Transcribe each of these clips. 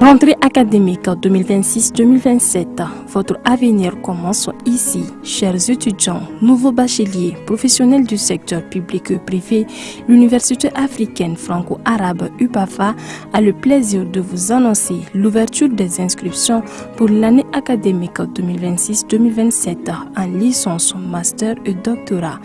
Rentrée académique 2026-2027, votre avenir commence ici. Chers étudiants, nouveaux bacheliers, professionnels du secteur public et privé, l'Université africaine franco-arabe UPAFA a le plaisir de vous annoncer l'ouverture des inscriptions pour l'année académique 2026-2027 en licence, master et doctorat.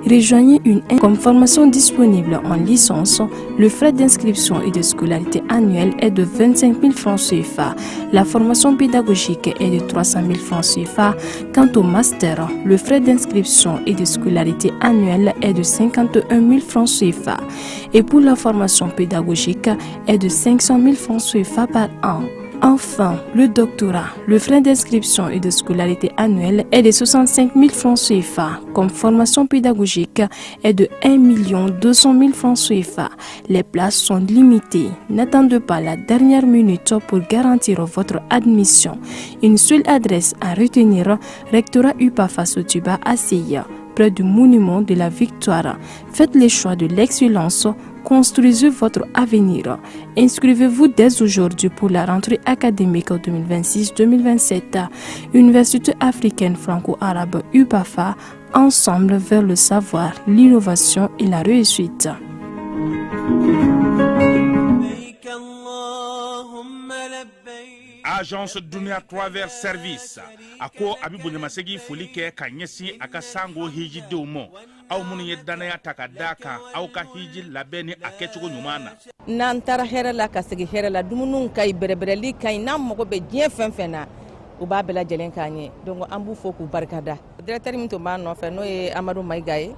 Rejoignez une comme formation disponible en licence, le frais d'inscription et de scolarité annuel est de 25 000 francs CFA. La formation pédagogique est de 300 000 francs CFA. Quant au master, le frais d'inscription et de scolarité annuel est de 51 000 francs CFA. Et pour la formation pédagogique est de 500 000 francs CFA par an. Enfin, le doctorat, le frais d'inscription et de scolarité annuel est de 65 000 francs CFA. Comme formation pédagogique est de 1 200 000 francs CFA. Les places sont limitées. N'attendez pas la dernière minute pour garantir votre admission. Une seule adresse à retenir, Rectorat UPAFA Sotuba ACI, près du monument de la Victoire. Faites le choix de l'excellence. Construisez votre avenir. Inscrivez-vous dès aujourd'hui pour la rentrée académique 2026-2027. Université africaine franco-arabe UPAFA, ensemble vers le savoir, l'innovation et la réussite. Agence Dunia Travel Service a ko a bɛ bonyamasegin foli kɛ ka ɲɛsin a ka sango hijidenw ma, aw minnu ye dannaya ta ka d'a kan aw ka hiji labɛn ni a kɛcogo ɲuman na. N'an taara hɛrɛ la ka segin hɛrɛ la, dumuniw ka ɲi, bɛrɛbɛrɛli ka ɲi. N'an mago bɛ diɲɛ fɛn fɛn na, u b'a bɛɛ lajɛlen k'an ye. Donc an b'u fo k'u barikada. Directeur min tun b'a nɔfɛ, n'o ye Amadu Mayiga ye,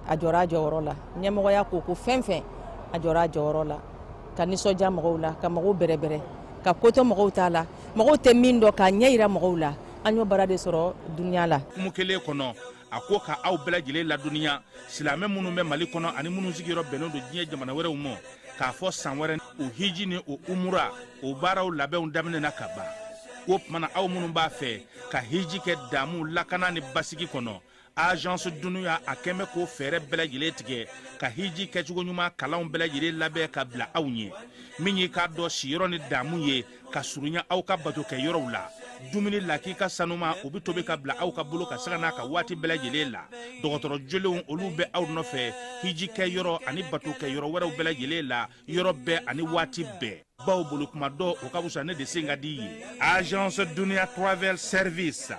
a jɔra a jɔyɔrɔ la. Ɲɛmɔgɔya ko ko fɛn fɛn, a jɔra a jɔyɔrɔ la ka nisɔndiya mɔgɔw la, ka mɔgɔw bɛrɛbɛrɛ, ka kotɔ mɔgɔw t'a la, mɔgɔw tɛ min dɔn, k'a ɲɛ yira mɔgɔw la. An y'o baara de sɔrɔ dunuya la. Kumu kelen kɔnɔ, a ko ka aw bɛɛ lajɛlen ladɔnniya, silamɛ minnu bɛ Mali kɔnɔ ani minnu sigiyɔrɔ bɛnnen don diɲɛ jamana wɛrɛw ma, k'a fɔ san wɛrɛ o hiji ni o umura o baaraw labɛnw daminɛna ka ban. O tuma na, aw minnu b'a fɛ ka hiji kɛ damu, lakana ni basigi kɔnɔ, Agence Dunuya a kɛn bɛ k'o fɛɛrɛ bɛɛ lajɛlen tigɛ ka hiji kɛcogo ɲuman kalanw bɛɛ lajɛlen labɛn ka bila aw ɲɛ. Min y'i k'a dɔn siyɔrɔ ni damu ye ka surunya aw ka bato kɛ yɔrɔw la, dumuni lakika sanuma, o bɛ tobi ka bila aw ka bolo ka sanga n'a ka waati bɛɛ lajɛlen la. Dɔgɔtɔrɔ jolenw, olu bɛ aw nɔfɛ hiji kɛ yɔrɔ ani bato kɛ yɔrɔ wɛrɛw bɛɛ lajɛlen la, yɔrɔ bɛɛ ani waati bɛɛ. Baw bolo kuma dɔ, o ka fisa ne de sen ka di ye. Agence Dunia Travel Service,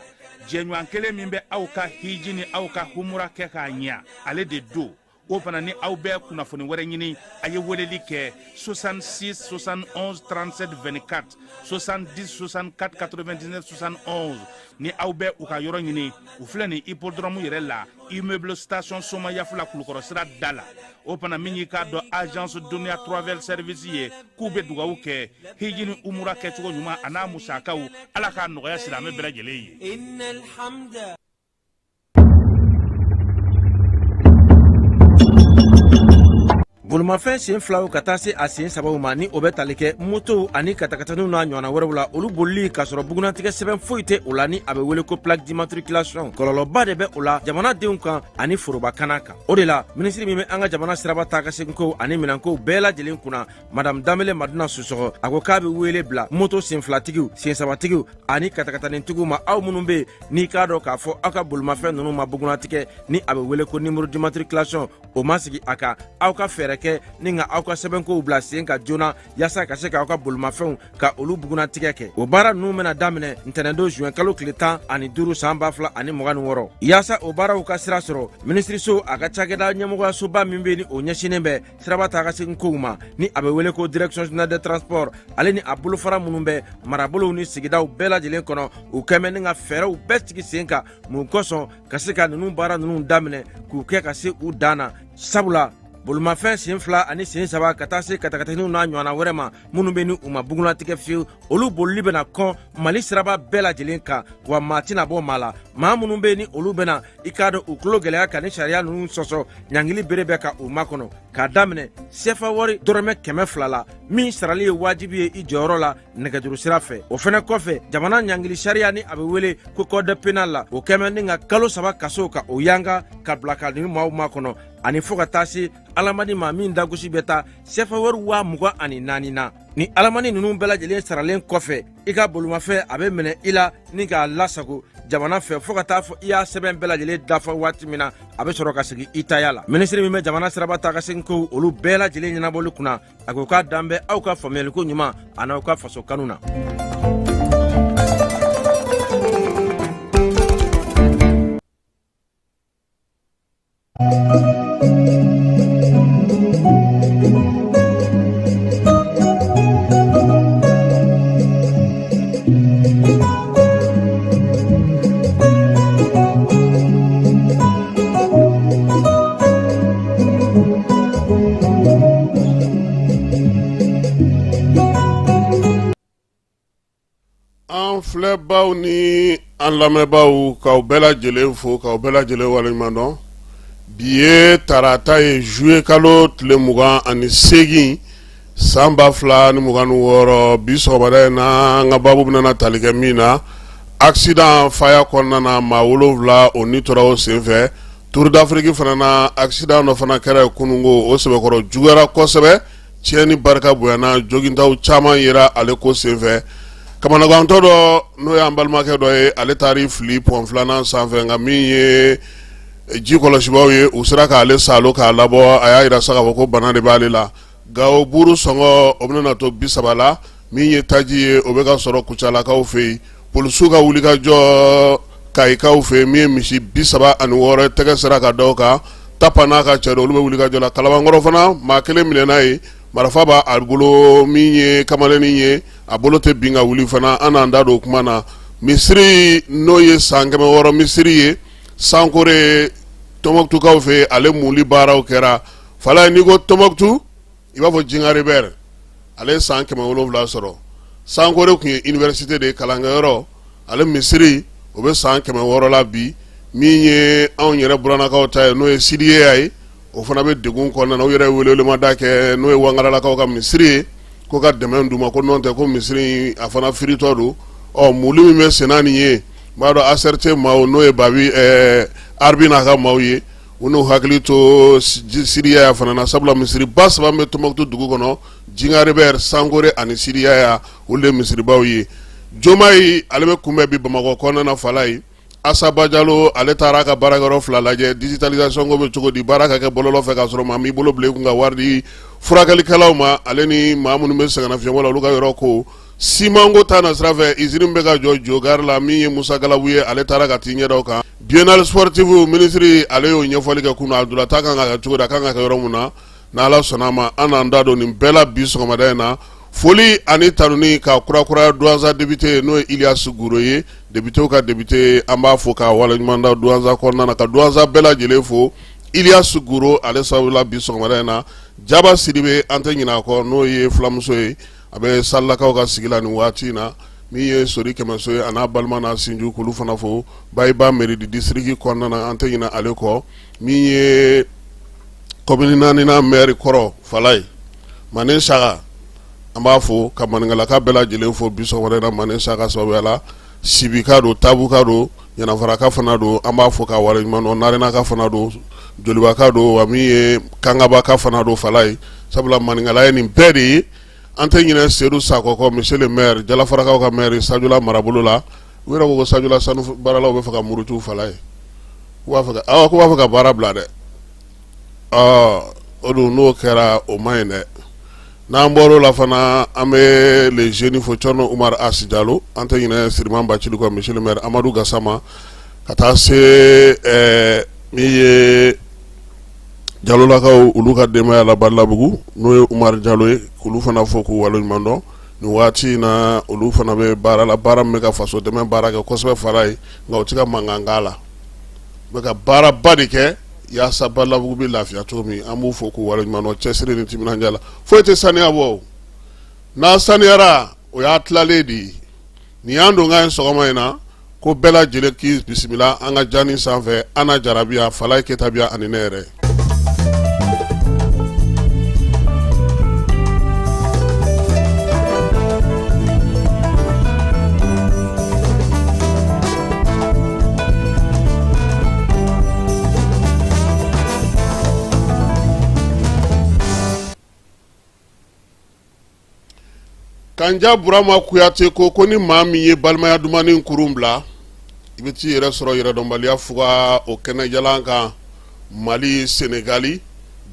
jɛɲɔgɔn kelen min bɛ aw ka hiji ni aw ka humura kɛ k'a ɲɛ, ale de don. O fana ni aw bɛ kunnafoni wɛrɛ ɲini, a ye weleli kɛ 66 71 37 24, 70 64 99 71. Ni aw bɛ u ka yɔrɔ ɲini, u filɛ nin hippodrome yɛrɛ la, immeuble station Somayafula, Kulukɔrɔ sira da la. O fana, min y'i k'a dɔn Agence Dunia Travel Service ye, k'u bɛ dugawu kɛ hiji ni umura kɛcogo ɲuman a n'a musakaw, Ala k'a nɔgɔya silamɛ bɛɛ lajɛlen ye. Bolimafɛn sen filaw ka taa se a sen sabaw ma, ni o bɛ tali kɛ motow ani katakataniw n'a ɲɔgɔnna wɛrɛw la, olu bolili k'a sɔrɔ bugunnatigɛ sɛbɛn foyi tɛ o la, ni a bɛ wele ko plaque d'immatriculation, kɔlɔlɔba de bɛ o la jamanadenw kan ani forobakana kan. O de la, minisiri min bɛ an ka jamana siraba taa ka seginkow ani minɛnkow bɛɛ lajɛlen kunna, Madame Danbele Madina Sisɔkɔ, a ko k'a bɛ wele bila moto senfilatigiw, sensabatigiw ani katakatanitigiw ma, aw minnu bɛ yen n'i k'a dɔn k'a fɔ aw ka bolomafɛn ninnu ma bugunnatigɛ, ni a bɛ wele ko numéro d'immatriculation, o ma sigi a kan, aw ka fɛɛrɛ kɛ. kɛ ni ka aw ka sɛbɛnkow bila sen kan joona yaasa ka se k'aw ka bolimafɛnw ka olu bugunnatigɛ kɛ. O baara ninnu bɛna daminɛ ntɛnɛndon zuwɛn kalo tile 15 san 2026. Yaasa o baaraw ka sira sɔrɔ, minisiriso a ka cakɛda ɲɛmɔgɔyasoba min bɛ ni o ɲɛsinnen bɛ siraba taa ka segin kow ma, ni a bɛ wele ko Direction générale des transports, ale ni a bolofara minnu bɛ marabolow ni sigidaw bɛɛ lajɛlen kɔnɔ, u kɛmɛ ni ka fɛɛrɛw bɛɛ sigi sen kan mun kosɔn ka se ka ninnu baara ninnu daminɛ k'u kɛ ka se u dan na. Sabula bolimafɛn sen 2 ani sen 3 ka taa se katakataniw n'a ɲɔgɔnna wɛrɛ ma minnu bɛ ni u ma bugunnatigɛ fiyewu, olu bolili bɛna kɔn Mali siraba bɛɛ lajɛlen kan, wa maa tɛna bɔ maa la. Maa minnu bɛ ni olu bɛna i k'a dɔn u tulo gɛlɛya ka ni sariya ninnu sɔsɔ, ɲangili bere bɛ ka u makɔnɔ k'a daminɛ sefa wari dɔrɔmɛ 200 la, min sarali ye wajibi ye i jɔyɔrɔ la nɛgɛjuru sira fɛ. O fɛnɛ kɔfɛ, jamana ɲangili sariya ni a bɛ wele ko code pénal la, o kɛmɛ ni ka kalo 3 kaso ka o yanga ka bila ka nin maaw makɔnɔ, ani fo ka taa se alamani ma min dagosi bɛ taa sefa wari 24,000 na. Ni alamani ninnu bɛɛ lajɛlen saralen kɔfɛ, i ka bolimafɛn a bɛ minɛ i la ni k'a lasago jamana fɛ fo ka taa fɔ i y'a sɛbɛn bɛɛ lajɛlen dafa waati min na, a bɛ sɔrɔ ka segin i taya la. Minisiri min bɛ jamana siraba taa ka segin kow olu bɛɛ lajɛlen ɲɛnabɔli kunna, a ko k'a dan bɛ aw ka faamuyaliko ɲuman an'aw ka faso kanu na. An filɛbaw ni an lamɛnbaaw, k'aw bɛɛ lajɛlen fo, k'aw bɛɛ lajɛlen waleɲuman dɔn. Bi ye tarata ye, zuye kalo tile 28 san 2026. Bi sɔgɔmada in na, an ka baabu bɛna tali kɛ min na, accident faya kɔnɔna na, maa 7 o ni tora o senfɛ. Tour d'Afrique fana na, accident dɔ fana kɛra yen kununko, o sɛbɛkɔrɔ juguyara kosɛbɛ, tiɲɛni barika bonyana, jogintaw caman yera ale ko senfɛ. Kamanagantɔ dɔ, n'o y'an balimakɛ dɔ ye, ale taara fili pont filanan sanfɛ, nka min ye ji kɔlɔsibaw ye, u sera k'ale saalo k'a labɔ. A y'a jira sa k'a fɔ ko bana de b'ale la. Gawo buru sɔngɔ o bɛna to 30 la. Min ye taji ye, o bɛ ka sɔrɔ Kucalakaw fɛ yen. Polisiw ka wulikajɔ Kayikaw fɛ yen, min ye misi 36 tɛgɛ sera ka da kan. Tapa n'a ka cɛ, olu bɛ wulikajɔ la. Kalabankɔrɔ fana, maa kelen minɛna yen, marifa b'a bolo. Min ye kamalennin ye, a bolo tɛ bin ka wuli fana. An n'an da don o kuma na. Misiri, n'o ye san 600 misiri ye Sankore Tɔnbukutukaw fɛ, ale muli baaraw kɛra. Falaye, n'i ko Tɔnbukutu, i b'a fɔ Jingaribɛri, ale ye san 700 sɔrɔ. Sankore tun ye université de ye, kalankɛyɔrɔ. Ale misiri o bɛ san 600 la bi. Min ye anw yɛrɛ burannakaw ta ye, n'o ye Sidiyeya ye, o fana bɛ degun kɔnɔna na. U yɛrɛ ye welewelemada kɛ, n'o ye Wangaralakaw ka misiri ye, ko ka dɛmɛ d'u ma, ko n'o tɛ ko misiri a fana firitɔ don. Ɔ muli min bɛ senna nin ye, n b'a dɔn ACRT maaw, n'o ye Babi Arbi n'a ka maaw ye, u n'u hakili to Sidiyaya fana na, sabula misiriba saba bɛ Tɔnbukutu dugu kɔnɔ: Jingaribɛri, Sankore ani Sidiyaya, olu de ye misiribaw ye. Jomayi, ale bɛ kunbɛn bi Bamakɔ kɔnɔna na. Falaye, Asa Bajalo, ale taara a ka baarakɛyɔrɔ fila lajɛ, digitalisation ko bɛ cogo di, baara ka kɛ bɔlɔlɔ fɛ k'a sɔrɔ maa m'i bolo bila i kun ka wari di furakɛlikɛlaw ma, ale ni maa minnu bɛ sɛgɛnnafiɲɛbɔ la, olu ka yɔrɔ ko. Simanko ta na sira fɛ, usine bɛ ka jɔ Jogari la, min ye Musa Galabu ye, ale taara ka t'i ɲɛ da o kan. Biennale sportive, minisiri ale y'o ɲɛfɔli kɛ kunun, a ntolatan kan ka kɛ cogo di, a kan ka kɛ yɔrɔ mun na. N'Ala sɔnna a ma, an n'an da don nin bɛɛ la bi sɔgɔmada in na. Foli ani tanuni ka kurakuraya Douentza député, n'o ye Ilias Guro ye, députéw ka député, an b'a fo k'a waleɲuman dɔn Douentza kɔnɔna na, ka Douentza bɛɛ lajɛlen fo Ilias Guro ale sababu la bi sɔgɔmada in na. Jaba Sidibe, an tɛ ɲinɛ a kɔ, n'o ye fulamuso ye, a bɛ Salilakaw ka sigi la nin waati in na. Min ye Sori Kɛmɛso ye, a n'a balima n'a sinju, k'olu fana fo. Bayiba mairie du district kɔnɔna na, an tɛ ɲinɛ ale kɔ. Min ye commune naaninan maire kɔrɔ Falaye Mane Saka, an b'a fo ka maninkalaka bɛɛ lajɛlen fo bi sɔgɔmada in na Mane Saka sababuya la. Sibika don, Tabuka don, Ɲanafaraka fana don, an b'a fo k'a waleɲuman dɔn. Narenaka fana don, Jolibaka don, wa min ye Kangabaka fana don Falaye, sabula maninkala ye nin bɛɛ de ye. An tɛ ɲinɛ Sedu Sakɔ kɔ, monsieur le maire, Jalafarakaw ka maire Sadiola marabolo la. U yɛrɛ ko ko Sadiola sanu baaralaw bɛ fɛ ka muruti Falaye, k'u b'a fɛ ka baara bila dɛ. O dun n'o kɛra o man ɲi dɛ. N'an bɔr'o la fana, an bɛ le jeune fo, Cɔrɔnɔ Umaru Asi Jalo. An tɛ ɲinɛ Siriman Bacili kɔ, monsieur le maire Amadu Gasama, ka taa se min ye Jalolakaw, olu ka denbaya la Balabugu, n'o ye Umaru Jalo ye, k'olu fana fo k'u waleɲuman dɔn nin waati in na. Olu fana bɛ baara la, baara min bɛ ka faso dɛmɛ baara kɛ kosɛbɛ fara ye, nka u tɛ ka mankan k'a la, u bɛ ka baaraba de kɛ yaasa Balabugu bɛ lafiya cogo min. An b'u fo k'u waleɲuman dɔn cɛsiri ni timinandiya la. Foyi tɛ saniya bɔ, n'a saniyara o y'a tilalen de ye. Nin y'an donkan ye sɔgɔma in na, ko bɛɛ lajɛlen k'i bisimila an ka jani sanfɛ. Ana Jarabiya, Falaye Keyita biya ani ne yɛrɛ. Kanja Burama Kuyate ko ni maa min ye balimaya dumannin kurun bila, i bɛ t'i yɛrɛ sɔrɔ yɛrɛdɔnbaliya fuga o kɛnɛjalan kan. Mali Senegali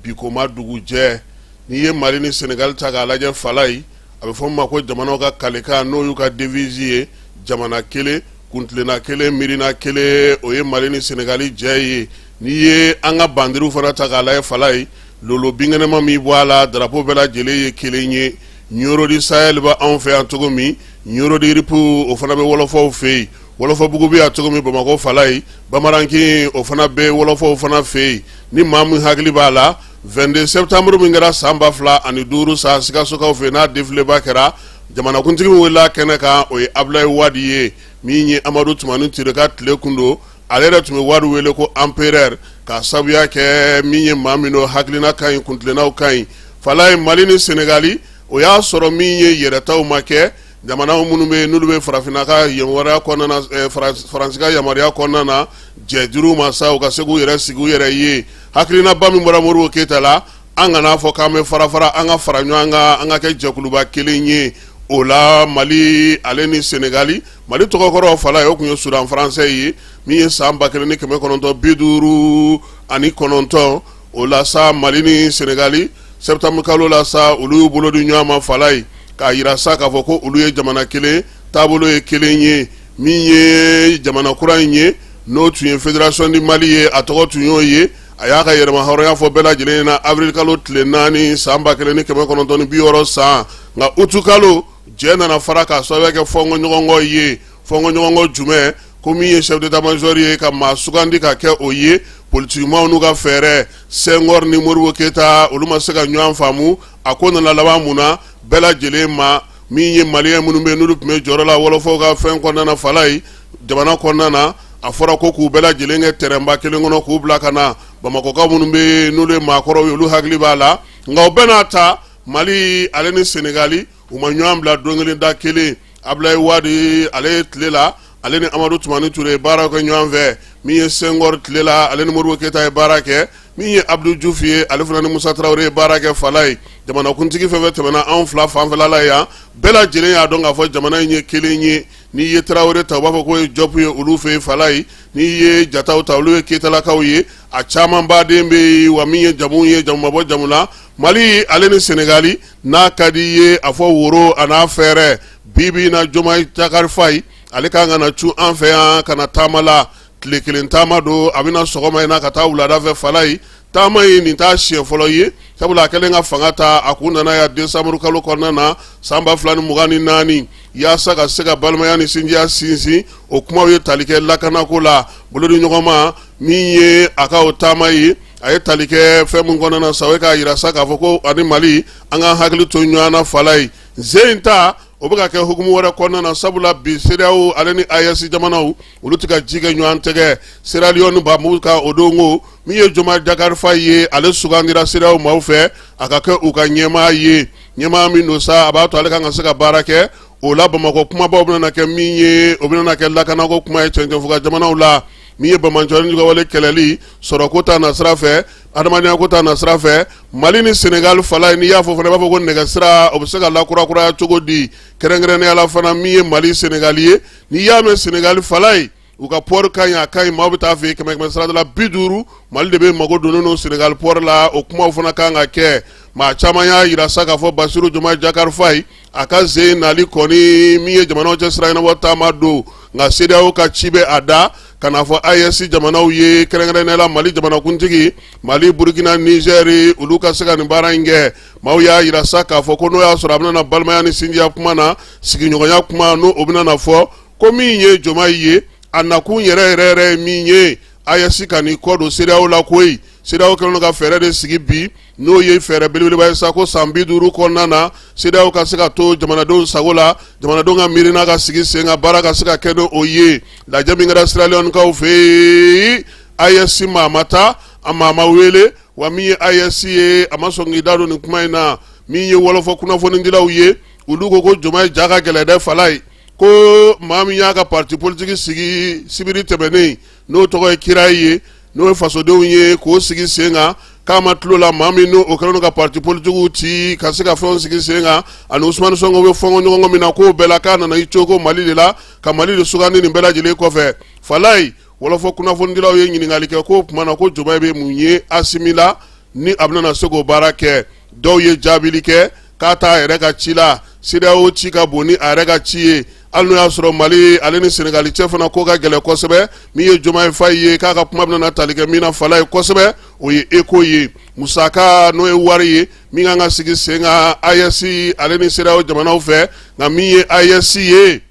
bi ko ma dugujɛ. N'i ye Mali ni Senegali ta k'a lajɛ, Falaye, a bɛ fɔ min ma ko jamanaw ka kalekan, n'o y'u ka devise ye, jamana kelen, kuntilenna kelen, miirina kelen, o ye Mali ni Senegali jɛ ye. N'i ye an ka bandiriw fana ta k'a lajɛ, Falaye, lolo binkɛnɛma min bɔ a la, drapeau bɛɛ lajɛlen ye kelen ye. Ɲɔrɔ du Sahel bɛ anw fɛ yan cogo min, Ɲɔrɔ du Rip o fana bɛ wɔlɔfɔw fɛ yen. Wɔlɔfɔbugu bɛ yan cogo min Bamakɔ, Falaye, Bamarankin o fana bɛ wɔlɔfɔw fana fɛ yen. Ni maa min hakili b'a la, 22 septembre min kɛra san 2005 san Sikasokaw fɛ yen, n'a défiléba kɛra, jamanakuntigi min wulila kɛnɛ kan, o ye Abulayi Wadi ye. Min ye Amadu Tumani Ture ka tile kun don, ale yɛrɛ tun bɛ Wadi wele ko empereur, k'a sabuya kɛ min ye maa min don, hakilina ka ɲi, kuntilennaw ka ɲi. Falaye, Mali ni Senegali, o y'a sɔrɔ min ye yɛrɛtaw ma kɛ. Jamanaw minnu bɛ yen n'olu bɛ farafinna ka yamaruya kɔnɔna na, Faransi ka yamaruya kɔnɔna na, jɛ dir'u ma sa u ka se k'u yɛrɛ sigi u yɛrɛ ye. Hakilinaba min bɔra Modibo Keyita la, an kan'a fɔ k'an bɛ fara fara, an ka fara ɲɔgɔn kan, an ka kɛ jɛkuluba kelen ye. O la, Mali ale ni Senegali, Mali tɔgɔkɔrɔ, Falaye, o tun ye Soudan français ye, min ye san 1959. O la sa, Mali ni Senegali, septembre kalo la sa, olu y'u bolo di ɲɔgɔn ma, Falaye, k'a yira sa k'a fɔ ko olu ye jamana kelen, taabolo ye kelen ye. Min ye jamana kura in ye, n'o tun ye Fédération du Mali ye, a tɔgɔ tun y'o ye. A y'a ka yɛrɛmahɔrɔnya fɔ bɛɛ lajɛlen na avril kalo tile 4 san 1960 san. Nka août kalo, jɛ nana fara k'a sababu kɛ fɔnkɔɲɔgɔnkɔ ye. Fɔnkɔɲɔgɔnkɔ jumɛn? Ko min ye chef d'état-major ye, ka maa sugandi ka kɛ o ye, politikimaw n'u ka fɛɛrɛ, Senghor ni Modibo Keyita, olu ma se ka ɲɔgɔn faamu. A ko nana laban mun na? Bɛɛ lajɛlen ma min ye malien minnu bɛ yen n'olu tun bɛ jɔyɔrɔ la wɔlɔfɔw ka fɛn kɔnɔna na, Falaye, jamana kɔnɔna na, a fɔra ko k'u bɛɛ lajɛlen kɛ tɛrɛnba kelen kɔnɔ k'u bila ka na. Bamakɔkaw minnu bɛ yen n'olu ye maakɔrɔw ye, olu hakili b'a la. Nka o bɛɛ n'a ta, Mali ale ni Senegali, u ma ɲɔgɔn bila don kelen da kelen. Abulayi Wadi ale tile la, ale ni Amadu Tumani Ture ye baara kɛ ɲɔgɔn fɛ. Min ye Senghor tile la, ale ni Modibo Keyita ye baara kɛ. Min ye Abdu Jufu ye, ale fana ni Musa Tarawele ye baara kɛ. Falaye, jamanakuntigi fɛn fɛn tɛmɛna anw fila fanfɛla la yan, bɛɛ lajɛlen y'a dɔn k'a fɔ jamana in ye kelen ye. N'i ye Tarawele ta, u b'a fɔ k'o ye Jɔpu ye olu fɛ yen. Falaye, n'i ye Jataw ta, olu ye Keyitalakaw ye. A caman baden bɛ yen wa. Min ye jamu ye, jamu ma bɔ jamu la. Mali ale ni Senegali, n'a ka di i ye a fɔ woro a n'a fɛɛrɛ. Bi bi in na, Jomayi Jakari Fayi, ale kan ka na cun an fɛ yan ka na taama la. Tile kelen taama don, a bɛna sɔgɔma in na ka taa wulada fɛ. Falaye, taama in, nin t'a siɲɛ fɔlɔ ye, sabula a kɛlen ka fanga ta, a kun nana yan décembre kalo kɔnɔna na san 2024, yaasa ka se ka balimaya ni sinjiya sinsin. O kumaw ye tali kɛ lakanako la, bolodi ɲɔgɔnma. Min ye a ka o taama ye, a ye tali kɛ fɛn min kɔnɔna na sa, o ye k'a yira sa k'a fɔ ko ani Mali, an ka hakili to ɲɔgɔn na. Falaye, zen in ta, o bɛ ka kɛ hukumu wɛrɛ kɔnɔna na, sabula bi CEDEAO ale ni AES jamanaw, olu tɛ ka ji kɛ ɲɔgɔn tɛgɛ. Sierra Leone ba kan o don ko min ye Jomayi Jakari Fayi ye, ale sugandira CEDEAO maaw fɛ a ka kɛ u ka ɲɛmaa ye. Ɲɛmaa min don sa, a b'a to ale kan ka se ka baara kɛ. O la, Bamakɔ kumabaw bɛna kɛ min ye, o bɛna kɛ lakanako kuma ye cɛncɛnfuga jamanaw la. Min ye banbaanci wale kɛlɛli, sɔrɔko ta nasira fɛ, adamadenya ko ta nasira fɛ, Mali ni Senegali, Falaye, n'i y'a fɔ fana, i b'a fɔ ko nɛgɛsira, o bɛ se ka lakurakuraya cogo di? Kɛrɛnkɛrɛnnenya la fana, min ye Mali Senegali ye, n'i y'a mɛn Senegali, Falaye, U ka port ka ɲi, a ka ɲi, maaw bɛ taa fɛ yen 100 sarada la 50. Mali de bɛ mago donnen don Senegal port la. O kumaw fana kan ka kɛ. Maa caman y'a jira sa k'a fɔ Basiru Jomayi Jakari Fayi, a ka zen nali kɔni, min ye jamanaw cɛ sira ɲɛnabɔ taama don, nka CEDEAO ka ci bɛ a da ka n'a fɔ AES jamanaw ye, kɛrɛnkɛrɛnnenya la Mali jamanakuntigi, Mali, Burukina, Nizɛri, olu ka se ka nin baara in kɛ. Maaw y'a jira sa k'a fɔ ko n'o y'a sɔrɔ a bɛna na balimaya ni sinjiya kuma na, sigiɲɔgɔnya kuma, n'o o bɛna na fɔ ko min ye Jomayi ye, a nakun yɛrɛ yɛrɛ yɛrɛ ye min ye, AES ka n'i kɔ don CEDEAO la koyi. CEDEAO kɛlen don ka fɛɛrɛ de sigi bi, n'o ye fɛɛrɛ belebeleba ye sa, ko san 50 kɔnɔna na, CEDEAO ka se ka to jamanadenw sago la, jamanadenw ka miirina ka sigi sen kan, baara ka se ka kɛ n'o ye. Lajɛ min kɛra Sierra Leone-kaw fɛ yen, AES maa ma taa, a maa ma wele wa. Min ye AES ye, a ma sɔn k'i da don nin kuma in na. Min ye wɔlɔfɔ kunnafonidilaw ye, olu ko ko Jomayi ja ka gɛlɛn dɛ. Falayi ko maa min y'a ka parti politique sigi sibiri tɛmɛnen, n'o tɔgɔ ye Kirayi ye, n'o ye fasodenw ye, k'o sigi sen kan, k'a ma tulo la. Maa min n'o kɛlen don ka parti politiquew ci ka se ka fɛnw sigi sen kan, ani Usumani Sonko bɛ fɔnkɔ ɲɔgɔn min na, k'o bɛɛ la, k'a nana i coko Mali de la, ka Mali de sugandi nin bɛɛ lajɛlen kɔfɛ. Falayi, wɔlɔfɔ kunnafonidilaw ye ɲininkali kɛ k'o tuma na ko Jomayi bɛ mun ye Asimi la ni a bɛna se k'o baara kɛ? Dɔw ye jaabili kɛ k'a t'a yɛrɛ ka ci la, CEDEAO ci ka bon ni a yɛrɛ ka ci ye, hali n'o y'a sɔrɔ Mali ale ni Senegali cɛ fana ko ka gɛlɛn kosɛbɛ. Min ye Jomayi Fayi ye, k'a ka kuma bɛna tali kɛ min na, Falayi, kosɛbɛ, o ye ECO ye, musaka, n'o ye wari ye min kan ka sigi sen kan AES ale ni CEDEAO jamanaw fɛ. Nka min ye AES ye,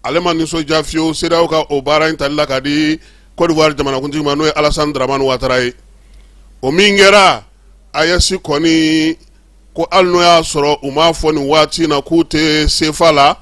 ale ma nisɔndiya fiyewu CEDEAO ka o baara in tali la ka di Côte d'Ivoire jamanakuntigi ma, n'o ye Alassane Dramane Ouattara ye. O min kɛra, AES kɔni ko hali n'o y'a sɔrɔ u m'a fɔ nin waati in na k'u tɛ CFA la,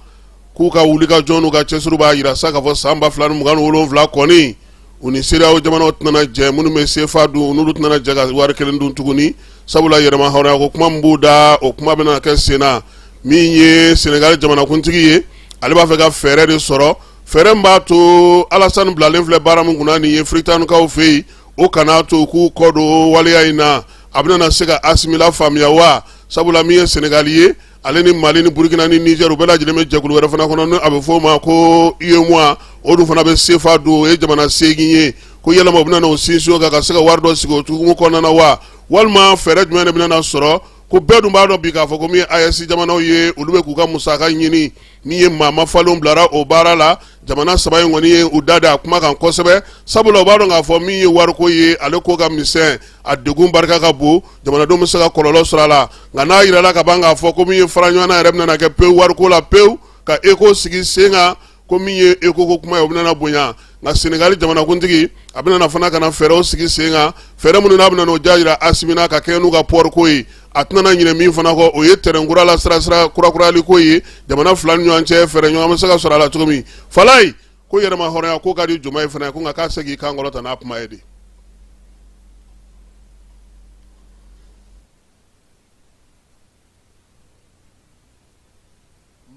k'u ka wulikajɔ n'u ka cɛsiri b'a jira sa k'a fɔ san 2027 kɔni, u ni CEDEAO jamanaw tɛna jɛ minnu bɛ CFA dun, n'olu tɛna jɛ ka wari kelen dun tuguni, sabula yɛrɛma hɔrɔnya ko kuma min b'u da, o kuma bɛna kɛ sen na. Min ye Senegali jamanakuntigi ye, ale b'a fɛ ka fɛɛrɛ de sɔrɔ, fɛɛrɛ min b'a to Alasani bilalen filɛ baara min kunna nin ye Firitanikaw fɛ yen, o kana to k'u kɔ don waleya in na. A bɛna se ka Asimi lafaamuya wa? Sabula min ye Senegali ye, ale ni Mali ni Burukina ni Nizɛri, u bɛɛ lajɛlen bɛ jɛkulu wɛrɛ fana kɔnɔ, a bɛ fɔ o ma ko UEMOA. O dun fana bɛ CFA dun, o ye jamana 8 ye. Ko yalama u bɛna o sinsin o kan ka se ka wari dɔ sigi o hukumu kɔnɔna na wa, walima fɛɛrɛ jumɛn de bɛna sɔrɔ? Ko bɛɛ dun b'a dɔn bi k'a fɔ ko min ye AES jamanaw ye, olu bɛ k'u ka musaka ɲini. Min ye maa mafalenw bilara o baara la, jamana saba in kɔni ye u da da a kuma kan kosɛbɛ, sabula u b'a dɔn k'a fɔ min ye wariko ye, ale ko ka misɛn, a degun barika ka bon, jamanadenw bɛ se ka kɔlɔlɔ sɔrɔ a la. Nka n'a jirala ka ban k'a fɔ ko min ye fara ɲɔgɔn na yɛrɛ bɛna kɛ pewu wariko la pewu, ka ECO sigi sen kan, ko min ye ECO ko kuma ye, o bɛna bonya. Nka Senegali jamanakuntigi, a bɛna fana ka na fɛɛrɛw sigi sen kan, fɛɛrɛ minnu n'a bɛna o ja jira Asimi na ka kɛɲɛ n'u ka port ko ye. A tɛna ɲinɛ min fana kɔ, o ye tɛrɛn kura la sira kurakurayali ko ye jamana fila ni ɲɔgɔn cɛ, fɛɛrɛ ɲɔgɔn bɛ se ka sɔrɔ a la cogo min. Falayi ko yɛrɛma hɔrɔnya ko ka di Jomayi fana ye, ko nka k'a se k'i kan kɔrɔta n'a kuma ye de.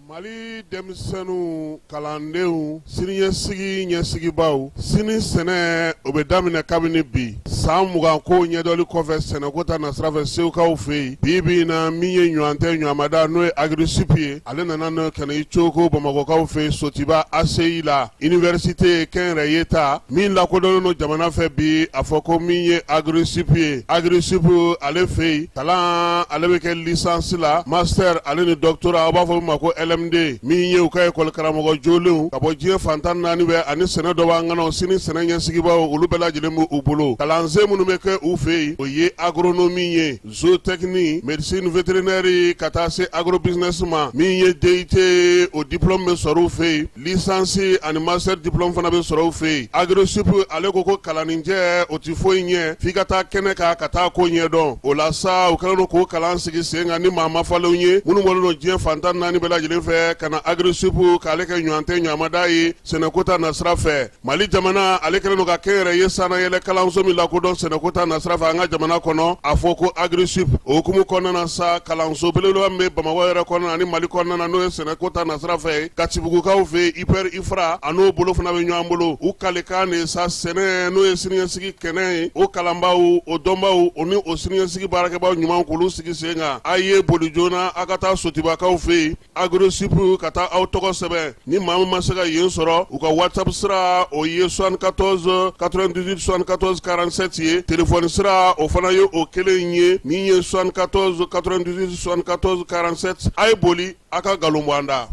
Mali denmisɛnninw, kalandenw, siniɲɛsigi ɲɛsigibaw, sini sɛnɛ o bɛ daminɛ kabini bi. San 20 ko ɲɛdɔli kɔfɛ sɛnɛko ta nasira fɛ Segukaw fɛ yen, bi bi in na, min ye ɲɔgɔn tɛ ɲɔgɔnmada, n'o ye AGRISUP ye, ale nana n'o ka na i coko Bamakɔkaw fɛ yen Sotiba ACI la, université kɛnyɛrɛye ta min lakodɔnnen don jamana fɛ bi. A fɔ ko min ye AGRISUP ye, AGRISUP ale fɛ yen, kalan ale bɛ kɛ licence la, master ale ni doctorat, aw b'a fɔ min ma ko LMD. Min ye u ka école karamɔgɔ jolenw ka bɔ diɲɛ fan 14 bɛɛ, ani sɛnɛ dɔ b'an ŋanaw, sini sɛnɛ ɲɛsigibaw, olu bɛɛ lajɛlen b'u u bolo. Kalansen minnu bɛ kɛ u fɛ yen, o ye agronomie ye, zootechnie, médecine vétérinaire, ka taa se agrobusiness ma. Min ye DUT, o diplôme bɛ sɔrɔ u fɛ yen, licence ani master diplôme fana bɛ sɔrɔ u fɛ yen. AGRISUP ale ko ko kalanninjɛ o tɛ foyi ɲɛ f'i ka taa kɛnɛ kan ka taa ko ɲɛdɔn. O la sa, u kɛlen don k'o kalan sigi sen kan ni maa mafalenw ye minnu bɔlen don diɲɛ fan 14 bɛɛ lajɛlen fɛ ka na AGRISUP k'ale kɛ ɲɔgɔn tɛ ɲɔgɔnmada ye sɛnɛko ta nasira fɛ. Mali jamana ale kɛlen don ka kɛnyɛrɛye sannayɛlɛ kalanso min lakodɔn sɛnɛko ta nasira fɛ an ka jamana kɔnɔ, a fɔ ko AGRISUP. O hukumu kɔnɔna na sa, kalanso belebeleba min bɛ Bamakɔ yɛrɛ kɔnɔna ani Mali kɔnɔna na, n'o ye sɛnɛko ta nasira fɛ, Katibugukaw fɛ IPR IFRA, a n'o bolo fana bɛ ɲɔgɔn bolo. U kalikan de sa sɛnɛ, n'o ye siniɲɛsigi kɛnɛ ye, o kalanbaaw, o dɔnbaaw, o ni o siniɲɛsigi baarakɛbaaw ɲuman, k'olu sigi sen kan. A ye boli joona, a ka taa Sotibakaw fɛ yen. AGRISUP. Parcoursup ka taa aw tɔgɔ sɛbɛn. Ni maa min ma se ka yen sɔrɔ, u ka WhatsApp sira o ye 74 98 74 47 ye. Téléphone sira o fana ye o kelen ye min ye 74 98 74 47. A ye boli a ka nkalon bɔ an da.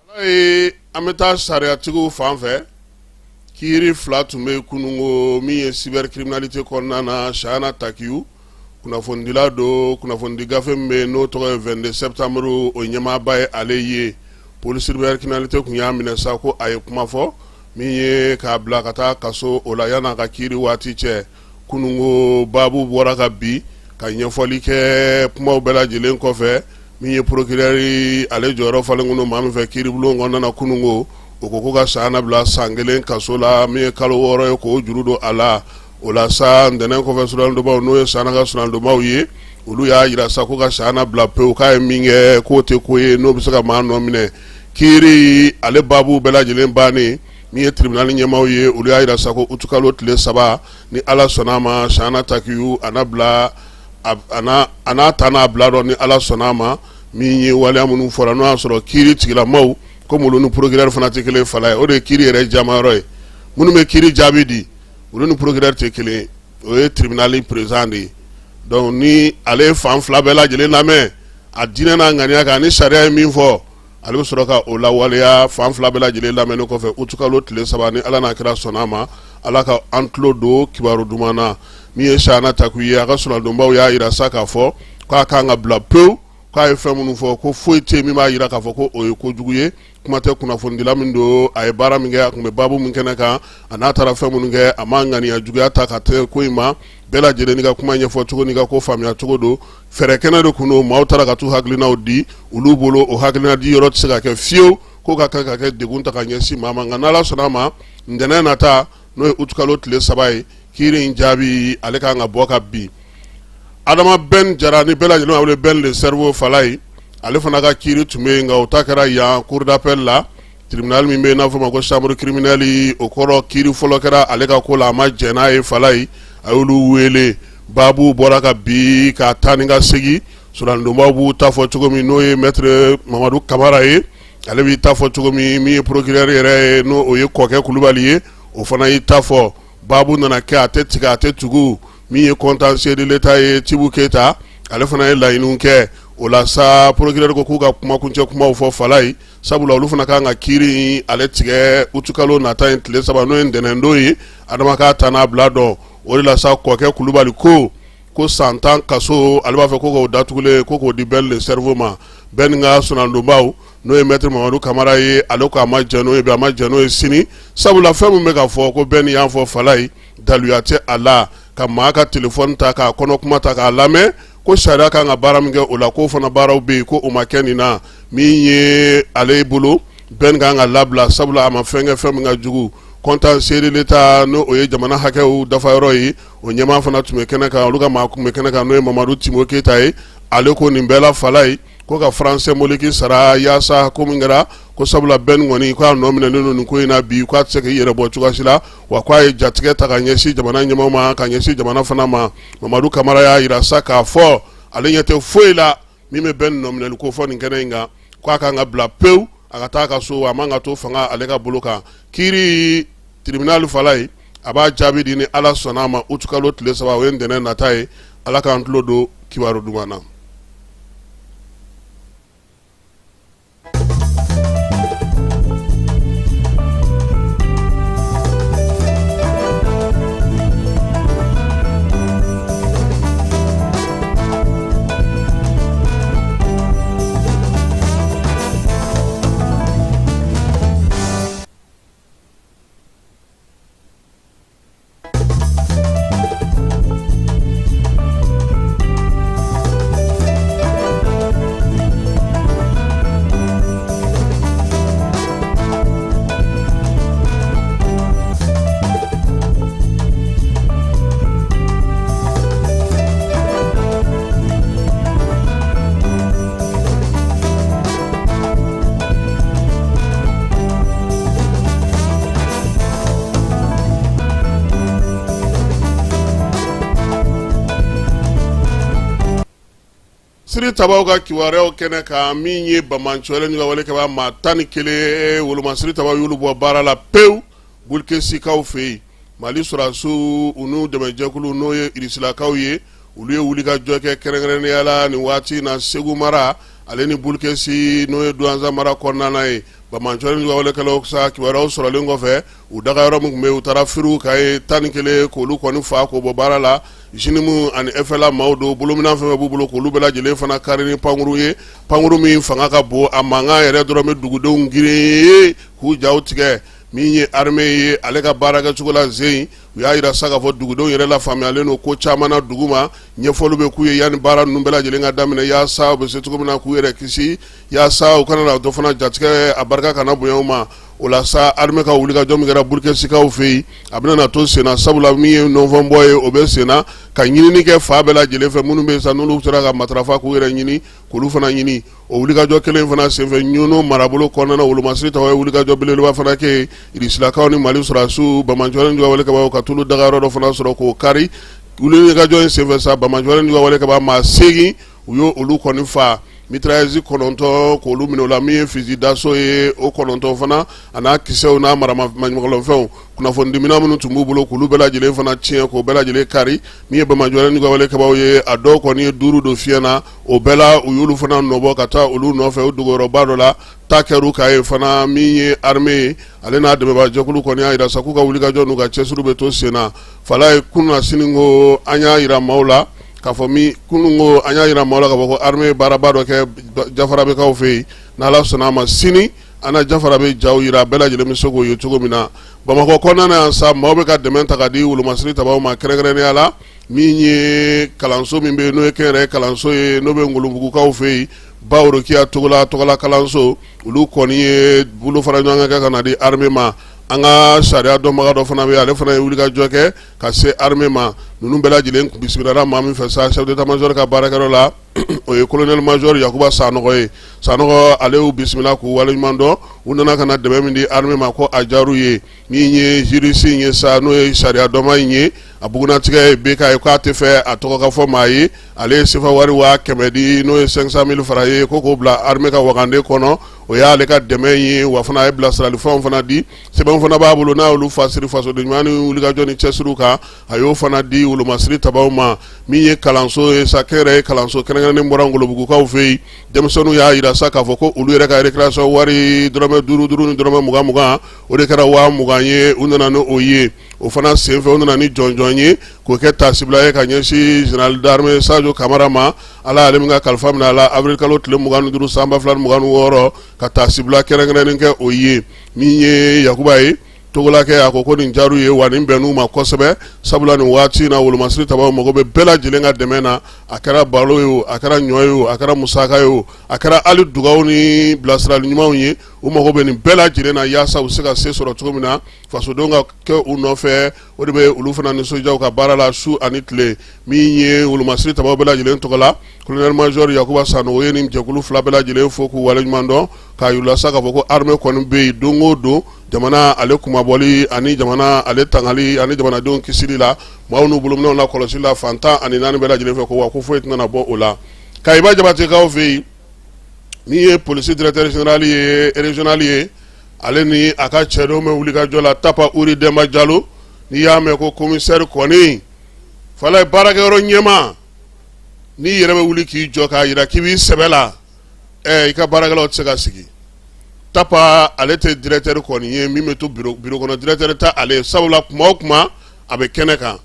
Walayi, an bɛ taa sariyatigiw fan fɛ. Kiiri fila tun bɛ kununko min ye cybercriminalité kɔnɔna na. Chahana Takiou, kunnafonidila don, kunnafonidi gafe min bɛ yen n'o tɔgɔ ye 22 septembre, o ɲɛmaaba ye ale ye. Pôle cybercriminalité tun y'a minɛ sa ko a ye kuma fɔ min ye k'a bila ka taa kaso o la yan'a ka kiiri waati cɛ. Kununko baabu bɔra ka bin ka ɲɛfɔli kɛ kumaw bɛɛ lajɛlen kɔfɛ. Min ye procureur ale jɔyɔrɔ falen kun don maa min fɛ kiiribulon kɔnɔna na kununko, o ko ko ka Chahana bila san 1 kaso la, min ye kalo 6 ye, k'o juru don a la. O la sa, ntɛnɛn kɔfɛ solondobaw, n'o ye Chahana ka solondobaw ye, olu y'a jira sa ko ka Chahana bila pewu, k'a ye min kɛ k'o tɛ ko ye n'o bɛ se ka maa nɔ minɛ. Kiiri ale baabu bɛɛ lajɛlen bannen, min ye tribunal ɲɛmaaw ye, olu y'a jira sa ko utukalo tile 3, ni Ala sɔnna a ma, Chahana Takiou a na bila a n'a ta n'a bila dɔn ni Ala sɔnna a ma. Min ye waleya minnu fɔra, n'o y'a sɔrɔ kiiri tigilamaw komi olu ni procureur fana tɛ kelen fala ye, o de ye kiiri yɛrɛ jamayɔrɔ ye. Minnu bɛ kiiri jaabi di, olu ni procureur tɛ kelen ye, o ye tribunal président de ye. Donc ni ale ye fan fila bɛɛ lajɛlen lamɛn a diinɛ n'a ŋaniya kan, ni sariya ye min fɔ, ale bɛ sɔrɔ ka o lawaleya. Fan fila bɛɛ lajɛlen lamɛnnen kɔfɛ, utukalo tile 3, ni Ala n'a kira sɔnna a ma, Ala ka an tulo don kibaru duman na. Min ye Chahana Takiou ye, a ka solondonbaw y'a jira sa k'a fɔ k'a kan ka bila pewu, k'a ye fɛn minnu fɔ, ko foyi tɛ min b'a jira k'a fɔ ko o ye kojugu ye. Kuma tɛ, kunnafonidila min don, a ye baara min kɛ, a tun bɛ baabu min kɛnɛ kan, a n'a taara fɛn minnu kɛ, a ma ŋaniya juguya ta ka tɛ ko in ma. Bɛɛ lajɛlen n'i ka kuma ɲɛfɔ cogo n'i ka ko faamuya cogo don. Fɛɛrɛ kɛnɛ de kun don, maaw taara ka t'u hakilinaw di. Olu bolo, o hakilina di yɔrɔ tɛ se ka kɛ fiyewu ko ka kan ka kɛ degun ta ka ɲɛsin maa ma. Nka n'Ala sɔnna a ma, ntɛnɛn nata, n'o ye utukalo tile 3 ye, kiiri in jaabi ale kan ka bɔ ka bin. Adama Ben Jara, ni bɛɛ lajɛlen b'a wele Ben le cerveau, Falaye, ale fana ka kiiri tun bɛ yen, nka o ta kɛra yan cour d'appel la. Tribunal min bɛ yen n'a fɔ ma ko chambre criminelle, o kɔrɔ kiiri fɔlɔ kɛra ale ka ko la, a ma jɛn n'a ye. Falaye, a y'olu wele, baabu bɔra ka bin ka taa ni ka segin. Solondonbaw b'u ta fɔ cogo min, n'o ye maître Mamadu Kamara ye, ale b'i ta fɔ cogo min. Min ye procureur yɛrɛ ye, n'o ye Kɔkɛ Kulubali ye, o fana y'i ta fɔ. Baabu nana kɛ a tɛ tigɛ, a tɛ tugu. Min ye contentieux de l'État ye, Tibu Keyita, ale fana ye laɲiniw kɛ. O la sa, procureur ko k'u ka kumakuncɛ kumaw fɔ Falaye, sabula olu fana kan ka kiiri ale tigɛ utukalo nata in tile 3, n'o ye ntɛnɛndon ye. Adama k'a ta n'a bila dɔn. O de la sa, Kɔkɛ Kulubali ko san 10 kaso, ale b'a fɛ ko k'o datugulen ko k'o di Ben le cerveau ma. Ben ka solondonbaw, n'o ye maître Mamadu Kamara ye, ale ko a ma jɛn n'o ye bi, a ma jɛn n'o ye sini, sabula fɛn min bɛ ka fɔ ko Ben y'a fɔ Falaye, daluya tɛ a la. Ka maa ka téléphone ta k'a kɔnɔ kuma ta k'a lamɛn, ko sariya kan ka baara min kɛ o la, k'o fana baaraw bɛ yen, ko o ma kɛ nin na. Min ye ale bolo, Ben kan ka labila, sabula a ma fɛn kɛ fɛn min ka jugu. Contentieux de l'État, n'o o ye jamana hakɛw dafayɔrɔ ye, o ɲɛmaa fana tun bɛ kɛnɛ kan, olu ka maa tun bɛ kɛnɛ kan, n'o ye Mamadu Timo Keyita ye. Ale ko nin bɛɛ la, Falaye, ko ka franc symbolique sara yaasa ko min kɛra, ko sabula Ben kɔni k'a nɔ minɛnen don nin ko in na bi, k'a tɛ se k'i yɛrɛ bɔ cogoya si la, wa k'a ye jatigɛ ta ka ɲɛsin jamana ɲɛmaaw ma, ka ɲɛsin jamana fana ma. Mamadu Kamara y'a jira sa k'a fɔ ale ɲɛ tɛ foyi la min bɛ Ben nɔminɛli ko fɔ nin kɛnɛ in kan, k'a kan ka bila pewu, a ka taa a ka so, a man ka to fanga ale ka bolo kan. Kiiri tribunal, Falaye, a b'a jaabi di ni Ala sɔnna a ma utukalo tile 3, o ye ntɛnɛn nata ye. Ala k'an tulo don kibaru duman na. Wolomasiri tabaw ka kibaruyaw kɛnɛ kan, min ye banbaanciwale ni wale kɛbaa maa 11, wolomasiri tabaw y'olu bɔ baara la pewu Bulukesikaw fɛ yen. Mali sɔrɔdasiw, u n'u dɛmɛjɛkulu, n'o ye Irisilakaw ye, olu ye wulikajɔ kɛ kɛrɛnkɛrɛnnenya la nin waati in na Segu mara ale ni Bulukesi, n'o ye Duwanza mara kɔnɔna ye. Banbaanciwale ni walekɛlaw sa kibaruyaw sɔrɔlen kɔfɛ, u daga yɔrɔ min tun bɛ yen, u taara firi u kan yen, 11 k'olu kɔni fa k'o bɔ baara la. JNIM ani FLA maaw don, bolominɛn fɛn fɛn b'u bolo, k'olu bɛɛ lajɛlen fana kari ni pankuru ye, pankuru min fanga ka bon, a mankan yɛrɛ dɔrɔn bɛ dugudenw girin k'u jaw tigɛ. Min ye armée ye, ale ka baarakɛcogo la zen, u y'a jira sa k'a fɔ dugudenw yɛrɛ lafaamuyalen don ko caman na dugu ma. Ɲɛfɔliw bɛ k'u ye yanni baara ninnu bɛɛ lajɛlen ka daminɛ, yaasa u bɛ se cogo min na k'u yɛrɛ kisi, yaasa u kana na dɔ fana jatigɛ a barika kana bonya u ma. O la sa, armée ka wulikajɔ min kɛra Burukesikaw fɛ yen, a bɛna na to senna, sabula min ye nɔnfɔnbɔ ye, o bɛ senna ka ɲinini kɛ fan bɛɛ lajɛlen fɛ. Minnu bɛ yen sa, n'olu sera ka matarafa k'u yɛrɛ ɲini, k'olu fana ɲini. O wulikajɔ kelen fana senfɛ, Ɲɔnɔ marabolo kɔnɔna, wolomasiri tabaw ye wulikajɔ belebeleba fana kɛ yen. Irisilakaw ni Mali sɔrɔdasiw, banbaanciwale ni walekɛbaaw ka t'olu dagayɔrɔ dɔ fana sɔrɔ k'o kari. Wulikajɔ in senfɛ sa, banbaanciwale ni walekɛbaa maa 8, u y' olu kɔni fa, mitrailleuse 9 k'olu minɛ u la, min ye fusil d'assaut ye, o 9 fana, a n'a kisɛw n'a maramafɛnw, kunnafonidiminɛn minnu tun b'u bolo, k'olu bɛɛ lajɛlen fana tiɲɛ, k'o bɛɛ lajɛlen kari. Min ye banbaanciwale ni walekɛbaaw ye, a dɔw kɔni ye 5 don fiɲɛ na. O bɛɛ la, u y'olu fana nɔbɔ ka taa olu nɔfɛ o dogoyɔrɔba dɔ la, ta kɛr'u kan yen fana. Min ye armée ye, ale n'a dɛmɛbaajɛkulu kɔni y'a jira sa k'u ka wulikajɔ n'u ka cɛsiri bɛ to sen na. Falaye, kunasini ko an y'a jira maaw la k'a fɔ min kunun ko an y'a jira maaw la k'a fɔ ko armée ye baaraba dɔ kɛ Jafarabɛkaw fɛ yen. N'Ala sɔnna a ma, sini an na Jafarabe jaw jira, bɛɛ lajɛlen bɛ se k'o ye cogo min na. Bamakɔ kɔnɔna na yan sa, maaw bɛ ka dɛmɛ ta ka di wolomasiri tabaw ma, kɛrɛnkɛrɛnnenya la min ye kalanso min bɛ yen, n'o ye kɛnyɛrɛye kalanso ye, n'o bɛ Ngolombugukaw fɛ yen, Ba Orokiya Togola tɔgɔla kalanso. Olu kɔni ye bolo fara ɲɔgɔn kan kɛ ka na di armée ma. An ka sariya dɔnbaga dɔ fana bɛ yen, ale fana ye wulikajɔ kɛ ka se armée ma. Ninnu bɛɛ lajɛlen bisimilala maa min fɛ sa, chef d'état major ka baarakɛyɔrɔ la, o ye colonel major Yakuba Sanɔgɔ ye. Sanɔgɔ, ale y'u bisimila k'u waleɲuman dɔn. U nana ka na dɛmɛ min di armée ma, ko a diyar'u ye. Min ye juriste in ye sa, n'o ye sariya dɔnba in ye, a bugunnatigɛ ye BK ye, k'a tɛ fɛ a tɔgɔ ka fɔ maa ye, ale ye sefa wari 100 000 di, n'o ye 500 000 francs ye, ko k'o bila armée ka wagande kɔnɔ. O y'ale ka dɛmɛ ye. Wa fana a ye bilasiralifɛnw fana di, sɛbɛnw fana b'a bolo, n'a y'olu fasiri fasoden ɲuman ni wulikajɔ ni cɛsiriw kan, a y'o fana di wolomasiri tabaw ma. Min ye kalanso ye sa, kɛnyɛrɛye kalanso kɛrɛnkɛrɛnnen bɔra Ngolobugukaw fɛ yen, denmisɛnninw y'a jira sa k'a fɔ ko olu yɛrɛ ka récréation wari, dɔrɔmɛ 5 5 ni dɔrɔmɛ 20 20, o de kɛra 20 000 ye. U nana ni o ye. O fana senfɛ, u nana ni jɔnjɔn ye k'o kɛ taasibila ye ka ɲɛsin général d'armée Sajo Kamara ma, Ala y'ale min ka kalifa minɛ a la avril kalo tile 25 san 2026, ka taasibila kɛrɛnkɛrɛnnen kɛ o ye. Min ye Yakuba ye, Togolakɛ, a ko ko nin diyar'u ye, wa nin bɛnn'u ma kosɛbɛ, sabula nin waati in na, wolomasiri tabaw mago bɛ bɛɛ lajɛlen ka dɛmɛ na. A kɛra balo ye o, a kɛra ɲɔ ye o, a kɛra musaka ye o, a kɛra hali dugaw ni bilasirali ɲumanw ye, u mago bɛ nin bɛɛ lajɛlen na, yaasa u se ka se sɔrɔ cogo min na, fasodenw ka kɛ u nɔfɛ. O de bɛ olu fana nisɔndiya u ka baara la su ani tile. Min ye wolomasiri tabaw bɛɛ lajɛlen tɔgɔ la, colonel major Yakuba Sanogo ye nin jɛkulu fila bɛɛ lajɛlen fo k'u waleɲuman dɔn, k'a yir'u la sa k'a fɔ ko armée kɔni bɛ yen don o don, jamana ale kunmabɔli ani jamana ale tangali ani jamanadenw kisili la, maaw n'u bolominɛnw la kɔlɔsili la fan 14 bɛɛ lajɛlen fɛ, ko wa ko foyi tɛna bɔ o la. Kayiba Jabatekaw fɛ yen, min ye polisi directeur général ye, régional ye, ale ni a ka cɛdenw bɛ wulikajɔ la. Tapa Uri Denba Jalo, n'i y'a mɛn ko commissaire kɔni, Falaye, baarakɛyɔrɔ ɲɛmaa, n'i yɛrɛ bɛ wuli k'i jɔ k'a jira k'i b'i sɛbɛ la, i ka baarakɛlaw tɛ se ka sigi. Tapa, ale tɛ directeur kɔni ye min bɛ to bureau kɔnɔ, directeur tɛ ale ye, sabula kuma o kuma a bɛ kɛnɛ kan.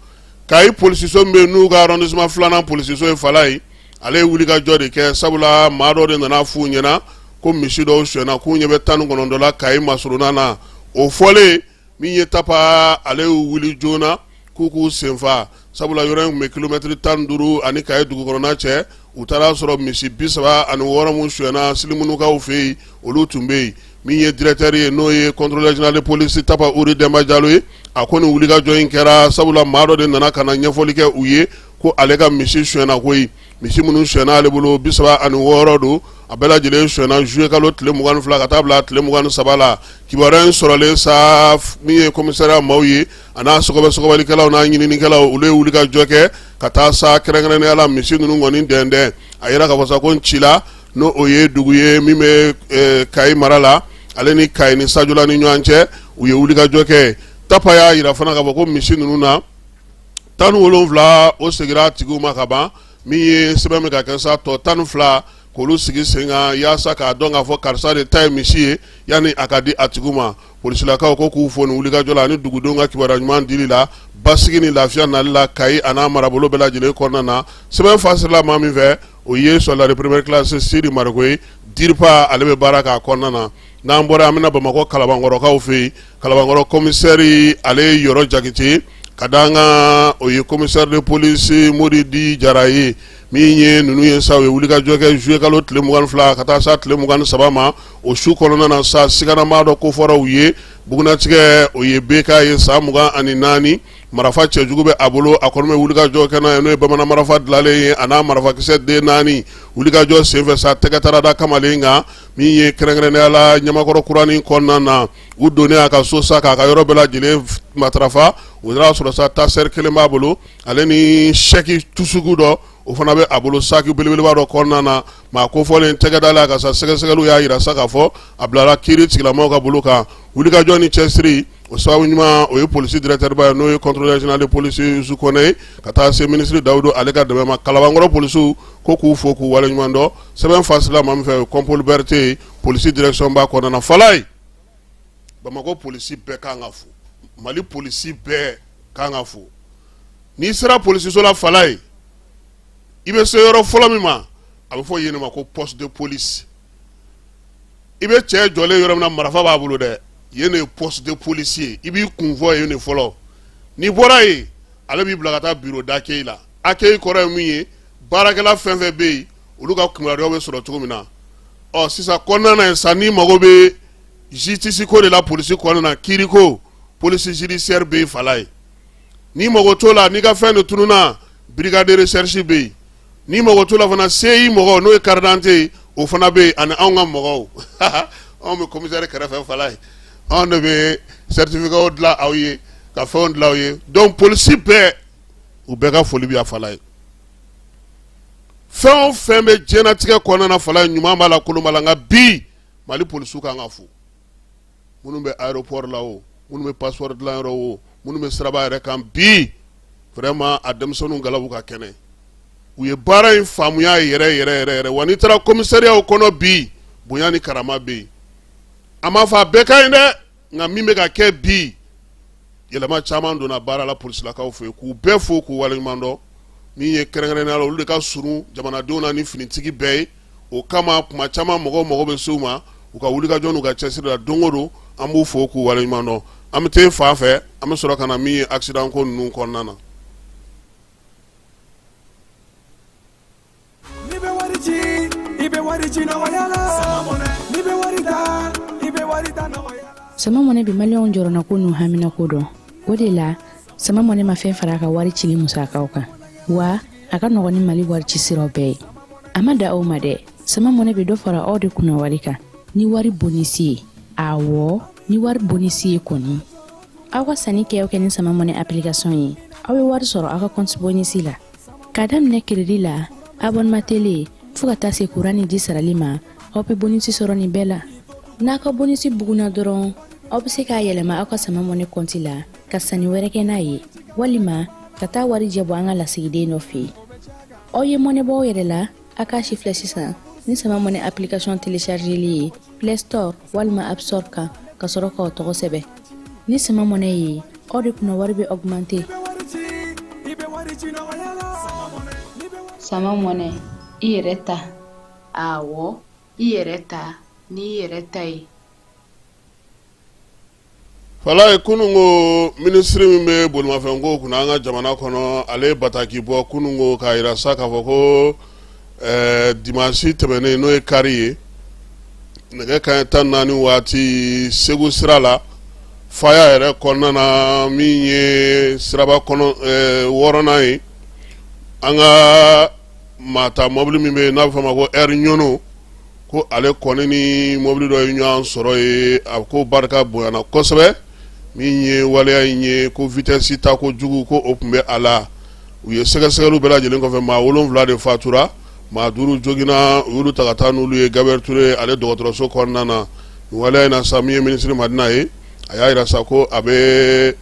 Kayi polisiso min bɛ yen, n'u ka arrondissement filanan polisiso ye, Falaye, ale ye wulikajɔ de kɛ, sabula maa dɔ de nana f'u ɲɛna ko misi dɔw sonyɛna, k'u ɲɛ bɛ 19 la Kayi masurunna na. O fɔlen, min ye Tapa, ale y'u wuli joona k'u k'u senfa, sabula yɔrɔ in tun bɛ kilomɛtiri 15 ani Kayi dugu kɔnɔna cɛ. U taara sɔrɔ misi 36 min sonyɛna Silimunukaw fɛ yen, olu tun bɛ yen. Min ye directeur ye, n'o ye contrôleur général de police Tapa Uri Denba Jalo ye, a ko nin wulikajɔ in kɛra sabula maa dɔ de nana ka na ɲɛfɔli kɛ u ye ko ale ka misi sonyɛna koyi. Misi minnu sonyɛna ale bolo 36 don. A bɛɛ lajɛlen sonyɛna juillet kalo tile 22 ka taa bila tile 23 la. Kibaruya in sɔrɔlen sa, min ye commissariat maaw ye, a n'a sɔgɔbɛ sɔgɔbɛlikɛlaw n'a ɲininikɛlaw, olu ye wuli ka jɔ kɛ ka taa sa kɛrɛnkɛrɛnnenya la misi ninnu kɔni dɛndɛn. A yira k'a fɔ sa ko Ncila, n'o o ye dugu ye min bɛ Kayi mara la, ale ni Kayi ni Sajola ni ɲɔgɔn cɛ, u ye wuli ka jɔ kɛ. Tapa y'a yira fana k'a fɔ ko misi ninnu na 17, o seginna tigiw ma ka ban. Min ye sɛbɛn bɛ ka kɛ sa, tɔ 12, k'olu sigi sen kan yaasa k'a dɔn k'a fɔ karisa de ta ye misi ye yanni a ka di a tigiw ma. Polisilakaw ko k'u fo nin wulikajɔ la ani dugudenw ka kibaruya ɲuman dili la, basigi ni lafiya nali la Kayi a n'a marabolo bɛɛ lajɛlen kɔnɔna na. Sɛbɛn fasirila maa min fɛ, o ye soldat de première classe Sidi Mariko ye, DIRPA ale bɛ baara k'a kɔnɔna na. N'an bɔra, an bɛna Bamakɔ Kalabankɔrɔkaw fɛ yen. Kalabankɔrɔ commissaire, ale ye Yɔrɔ Jakite ka da an kan, o ye commissaire de police Modi Di Jara ye. Min ye ninnu ye sa, u ye wulikajɔ kɛ juillet kalo tile 22 ka taa sa tile 23 ma. O su kɔnɔna na sa, siganamaa dɔ kofɔra u ye bugunatigɛ, o ye BK ye, san 24, marifa cɛjugu bɛ a bolo. A kɔni bɛ wulikajɔ kɛ n'a ye, n'o ye bamanan marifa dilanlen ye, a n'a marifakisɛ den naani. Wulikajɔ senfɛ sa, tɛgɛ taara da kamalen kan min ye kɛrɛnkɛrɛnnenya la Ɲamakɔrɔ kuranin kɔnɔna na. U donnen a ka so sa, k'a ka yɔrɔ bɛɛ lajɛlen matarafa, u y'a sɔrɔ sa tasɛri kelen b'a bolo, ale ni sɛki tusugu dɔ, o fana bɛ a bolo saki belebeleba dɔ kɔnɔna na. Maa kofɔlen tɛgɛ dalen a kan sa, sɛgɛsɛgɛliw y'a jira sa k'a fɔ a bilara kiiri tigilamɔgɔw ka bolo kan. Wulikajɔ ni cɛsiri, o sababu ɲuman, o ye polisi directeur ba ye, n'o ye contrôleur général de police Yusu Kɔnɛ ye, ka taa se minisiri Dawudu ale ka dɛmɛ ma. Kalabankɔrɔ polisiw ko k'u fo k'u waleɲuman dɔn. Sɛbɛn fasirila maa min fɛ, o ye Kɔnpoli Berete ye, polisi direction ba kɔnɔna na. Falaye, Bamakɔ polisi bɛɛ kan ka fo, Mali polisi bɛɛ kan ka fo. N'i sera polisiso la, Falaye, i bɛ se yɔrɔ fɔlɔ min ma, a bɛ fɔ yen ma ko poste de police. I bɛ cɛ jɔlen yɔrɔ min na, marifa b'a bolo dɛ, yen de ye poste de police ye. I b'i kun fɔ yen de fɔlɔ. N'i bɔra yen, ale b'i bila ka taa bureau d'accueil la. Accueil kɔrɔ ye min ye, baarakɛla fɛn fɛn bɛ yen, olu ka kibaruyaw bɛ sɔrɔ cogo min na. Ɔ sisan kɔnɔna na yen sa, n'i mago bɛ justice ko de la polisi kɔnɔna na, kiiri ko, police judiciaire bɛ yen, Falaye. N'i mago t'o la, n'i ka fɛn de tununna, brigade de recherche bɛ yen. N'i mago t'o la fana, CI mɔgɔw, n'o ye carte d'identité ye, o fana bɛ yen. Ani anw ka mɔgɔw, anw bɛ commissaire kɛrɛfɛ, Falaye, anw de bɛ certificat dilan aw ye, ka fɛnw dilan aw ye. Donc polisi bɛɛ, u bɛɛ ka foli bɛ yan, Falaye. Fɛn o fɛn bɛ diɲɛnatigɛ kɔnɔna na, Falaye, ɲuman b'a la, kolon b'a la, nka bi Mali polisiw kan ka fo. Minnu bɛ aéroport la o, minnu bɛ passeport dilan yɔrɔ o, minnu bɛ siraba yɛrɛ kan bi, vraiment a denmisɛnninw galabu ka kɛnɛ. U ye baara in faamuya yɛrɛ yɛrɛ yɛrɛ yɛrɛ. Wa n'i taara commissariat kɔnɔ bi, bonya ni karama bɛ yen. A m'a fɔ a bɛɛ ka ɲi dɛ, nka min bɛ ka kɛ bi, yɛlɛma caman donna baara la polisilakaw fɛ yen. K'u bɛɛ fo k'u waleɲuman dɔn. Min ye kɛrɛnkɛrɛnnenya la, olu de ka surun jamanadenw na ni finitigi bɛɛ ye. O kama kuma caman mɔgɔw mago bɛ se u ma, u ka wulikajɔ n'u ka cɛsiri la don o don. An b'u fo k'u waleɲuman dɔn. An bɛ taa fan fɛ, an bɛ sɔrɔ ka na min ye accident ko ninnu kɔnɔna na. N'i bɛ wari ci, i bɛ wari ci nɔgɔya la. N'i bɛ wari ta, i bɛ wari ta nɔgɔya la. Sama Mɔnɛ bɛ maliyɛnw jɔrɔnako n'u haminako dɔn. O de la, Sama Mɔnɛ ma fɛn fara a ka wari cili musakaw kan, wa a ka nɔgɔn ni Mali wari ci siraw bɛɛ ye. A ma da aw ma dɛ, Sama Mɔnɛ bɛ dɔ fara aw de kunna wari kan ni wari bonisi ye. Awɔ, ni wari bonisi ye kɔni. Aw ka sanni kɛ o kɛ ni Sama Mɔnɛ application ye, aw bɛ wari sɔrɔ aw ka compte bonisi la. K'a daminɛ crédit la, abonnement télé, fo ka taa se kuran ni ji sarali ma, aw bɛ bonisi sɔrɔ nin bɛɛ la. N'a ka bonisi bugunna dɔrɔn, aw bɛ se k'a yɛlɛma aw ka Sama Mɔnɛ compte la ka sanni wɛrɛ kɛ n'a ye, walima ka taa warijɛ bɔ an ka lasigiden dɔ fɛ yen. Aw ye mɔnɛ bɔ aw yɛrɛ la, a k'a sifilɛ sisan ni Sama Mɔnɛ application téléchargeli ye Play Store walima App Store kan, ka sɔrɔ k'aw tɔgɔ sɛbɛn. Ni Sama Mɔnɛ ye, aw de kunna wari bɛ augmenter. Sama Mɔnɛ, i yɛrɛ ta. Awɔ, i yɛrɛ ta n'i yɛrɛ ta ye. Falaye, kunun ko minisiri min bɛ bolimafɛnko kunna an ka jamana kɔnɔ, ale ye bataki bɔ kunun ko k'a jira sa k'a fɔ ko dimansi tɛmɛnen, n'o ye kari ye, nɛgɛ kanɲɛ 14 waati, Segu sira la, Faya yɛrɛ kɔnɔna na, min ye siraba kɔnɔ wɔɔrɔnan ye, an ka maa ta mɔbili min bɛ yen n'a bɛ fɔ a ma ko Air Ɲɔnɔ, ko ale kɔni ni mɔbili dɔ ye ɲɔgɔn sɔrɔ ye, a ko barika bonyana kosɛbɛ. Min ye waleya in ye, ko vitesse ta ko jugu, ko o tun bɛ a la. U ye sɛgɛsɛgɛliw bɛɛ lajɛlen kɔfɛ, maa 7 de fatura, maa 5 joginna, u y'olu ta ka taa n'olu ye Gabriel Touré ale dɔgɔtɔrɔso kɔnɔna na. Nin waleya in na sa, min ye minisiri Madina ye, a y'a jira sa ko a bɛ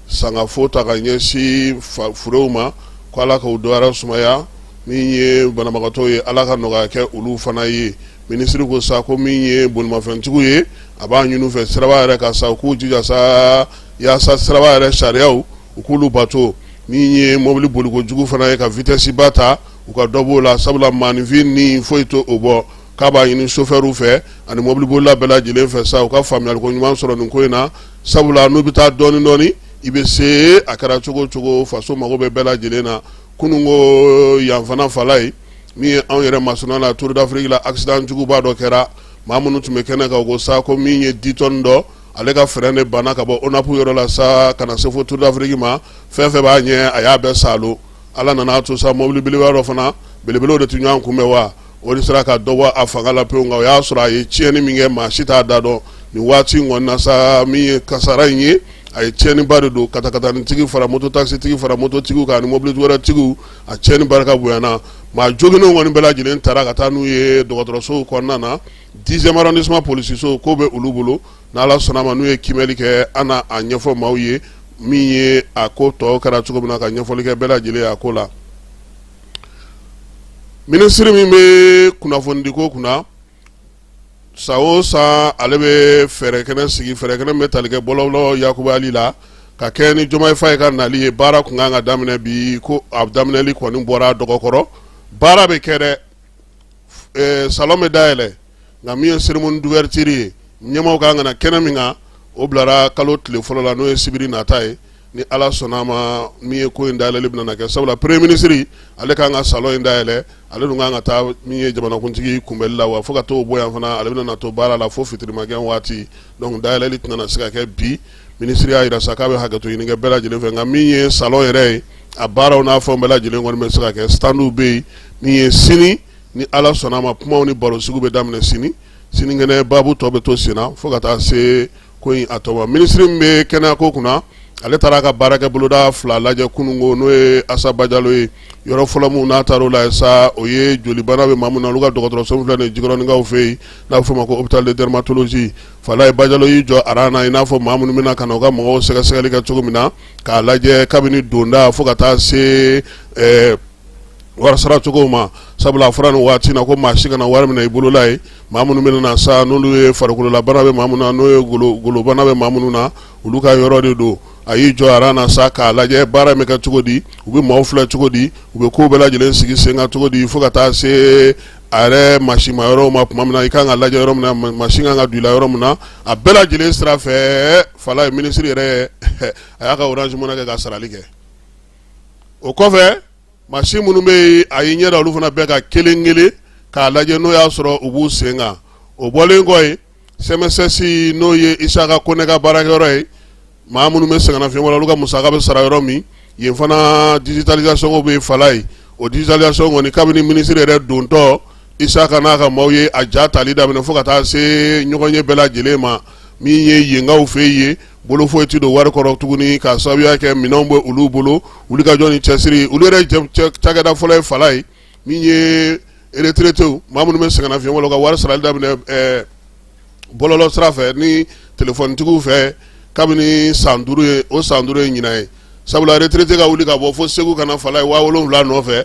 sangafo ta ka ɲɛsin furew ma, ko Ala k'u dɔwɛrɛ sumaya. Min ye banabagatɔw ye, Ala ka nɔgɔya kɛ olu fana ye. Minisiri ko sa ko min ye bolimafɛntigiw ye, a b'a ɲini u fɛ siraba yɛrɛ kan sa, u k'u jija sa yaasa siraba yɛrɛ sariyaw u k'olu bato. Min ye mobili boliko jugu fana ye, ka vitesse ba ta, u ka dɔ b'o la, sabula maaninfin ni foyi to o bɔ. K'a b'a ɲini sofɛriw fɛ ani mobilibolila bɛɛ lajɛlen fɛ sa, u ka faamuyaliko ɲuman sɔrɔ nin ko in na, sabula n'u bɛ taa dɔɔnin dɔɔnin, i bɛ se. A kɛra cogo o cogo, faso mago bɛ bɛɛ lajɛlen na. Kunun ko yan fana fala ye min ye, anw yɛrɛ masuna la, Tour d'Afrique la, accident juguba dɔ kɛra. Maa minnu tun bɛ kɛnɛ kan, o ko sa ko min ye 10 tonnes dɔ, ale ka frein de banna ka bɔ ONAP yɔrɔ la sa ka na se fo Tour d'Afrique ma. Fɛn fɛn b'a ɲɛ, a y'a bɛɛ saalo. Ala nana to sa, mobili belebele dɔ fana, belebelew de tɛ ɲɔgɔn kunbɛn wa, o de sera ka dɔ bɔ a fanga la pewu. Nka o y'a sɔrɔ a ye tiɲɛni min kɛ, maa si t'a da dɔn nin waati in kɔni na sa. Min ye kasara in ye, a ye tiɲɛniba de don katakatanitigi fara mototakisitigi fara mototigiw kan ani mobili wɛrɛ tigiw. A tiɲɛni barika bonyana. Maa joginnenw kɔni bɛɛ lajɛlen taara ka taa n'u ye dɔgɔtɔrɔsow kɔnɔna na. 10e arrondissement polisiso ko bɛ olu bolo. N'Ala sɔnna ma, n'u ye kiimɛli kɛ, an na a ɲɛfɔ maaw ye min ye a ko tɔ kɛra cogo min na, ka ɲɛfɔli kɛ bɛɛ lajɛlen a ko la. Minisiri min bɛ kunnafonidiko kunna, san o san ale bɛ fɛɛrɛ kɛnɛ sigi, fɛɛrɛ kɛnɛ min bɛ tali kɛ bɔlɔlɔ yakubayali la ka kɛ ni Diomaye Faye ka nali ye. Baara kun kan ka daminɛ bi, ko a daminɛli kɔni bɔra dɔgɔkɔrɔ. Baara bɛ kɛ dɛ, salon bɛ dayɛlɛ, nka min ye cérémonie d'ouverture ye, ɲɛmaaw kan ka na kɛnɛ min kan, o bilara kalo tile fɔlɔ la, n'o ye sibiri nata ye, ni Ala sɔnna a ma. Min ye ko in dayɛlɛli bɛna kɛ, sabula premier ministre ale kan ka salon in dayɛlɛ, ale dun kan ka taa min ye jamanakuntigi kunbɛli la wa, fo ka t'o bɔ yan fana, ale bɛna to baara la fo fitirimakɛ waati. Donc dayɛlɛli tɛna se ka kɛ bi. Minisiri y'a jira sa k'a bɛ hakɛto ɲini kɛ bɛɛ lajɛlen fɛ, nka min ye salon yɛrɛ ye, a baaraw n'a fɛnw bɛɛ lajɛlen kɔni bɛ se ka kɛ, standw bɛ yen. Min ye sini, ni Ala sɔnna a ma, kumaw ni barosigiw bɛ daminɛ sini. Sinikɛnɛ baabu tɔ bɛ to senna fo ka taa se ko in a tɔ ma. Minisiri min bɛ kɛnɛyako kunna, ale taara a ka baarakɛ boloda fila lajɛ kununko, n'o ye Asa Bajalo ye. Yɔrɔ fɔlɔ min n'a taara o la sa, o ye jolibana bɛ maa min na, olu ka dɔgɔtɔrɔso filɛ nin Jikɔrɔnikaw fɛ yen, n'a bɛ f'o ma ko hôpital de dermatologie. Falaye Bajalo y'i jɔ aran na i n'a fɔ maa minnu bɛna ka na u ka mɔgɔw sɛgɛsɛgɛli kɛ cogo min na, k'a lajɛ kabini donda fo ka taa se wari sara cogo ma, sabula a fɔra nin waati na ko maa si kana wari minɛ i bolola ye. Maa minnu bɛna na sa, n'olu ye farikololabana bɛ maa minnu na, n'o ye golobana bɛ maa minnu na, olu ka yɔrɔ de don. A y'i jɔ aran na sa k'a lajɛ baara bɛ kɛ cogo di, u bɛ maaw filɛ cogo di, u bɛ kow bɛɛ lajɛlen sigi sen kan cogo di, fo ka taa se a yɛrɛ masinma yɔrɔw ma tuma min na i kan ka lajɛ yɔrɔ min na, masin kan ka don i la yɔrɔ min na, a bɛɛ lajɛlen sira fɛ. Falaye minisiri yɛrɛ, a y'a ka Orange Money kɛ ka sarali kɛ. O kɔfɛ, masin minnu bɛ yen, a y'i ɲɛ da olu fana bɛɛ kan kelen kelen k'a lajɛ n'o y'a sɔrɔ u b'u sen kan. O bɔlen kɔ yen, CMSS, n'o ye Isaka Kone ka baarakɛyɔrɔ ye, maa minnu bɛ sɛgɛnnafiɲɛbɔ la, olu ka musaka bɛ sara yɔrɔ min, yen fana digitalisation ko bɛ Falaye. O digitalisation kɔni, kabini minisiri yɛrɛ dontɔ, Isaka n'a ka maaw ye a ja tali daminɛ fo ka taa se ɲɔgɔn ye bɛɛ lajɛlen ma. Min ye yenkaw fɛ yen, bolo foyi tɛ don wari kɔrɔ tuguni, k'a sababuya kɛ minɛnw bɛ olu bolo. Wuli ka jɔ ni cɛsiri, olu yɛrɛ cakɛda fɔlɔ ye Falaye min ye retraitéw, maa minnu bɛ sɛgɛnnafiɲɛbɔ la, u ka wari sarali daminɛ bɔlɔlɔ sira fɛ ni telefɔnitigiw fɛ kabini san 5 ye. O san 5 ye ɲinan ye, sabula retraité ka wuli ka bɔ fo Segu ka na Falaye 7000 nɔfɛ,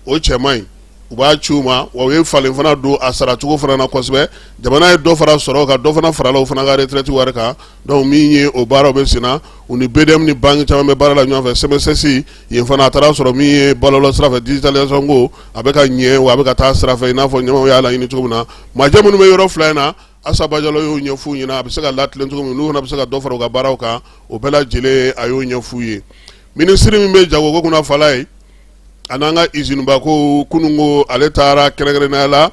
o cɛ man ɲi. U b'a ci u ma wa, u ye falen fana don a saracogo fana na kosɛbɛ. Jamana ye dɔ fara sɔrɔ kan, dɔ fana farala o fana ka retraite wari kan. Donc min ye o baaraw bɛ senna, u ni BDM ni banque caman bɛ baara la ɲɔgɔn fɛ. CMSS yen fana, a taara sɔrɔ min ye bɔlɔlɔ sira fɛ digitalisation ko, a bɛ ka ɲɛ wa, a bɛ ka taa sira fɛ i n'a fɔ ɲɛmaaw y'a laɲini cogo min na. Majɛ minnu bɛ yɔrɔ fila in na, Asa Bajalo y'o ɲɛf'u ɲɛna, a bɛ se ka latilen cogo min, n'u fana bɛ se ka dɔ fara u ka baaraw kan, o bɛɛ lajɛlen a y'o ɲɛf'u ye. Minisiri min bɛ jagoko kunna, Falaye, a n'an ka usine-ba ko, kunun ko ale taara kɛrɛnkɛrɛnnenya la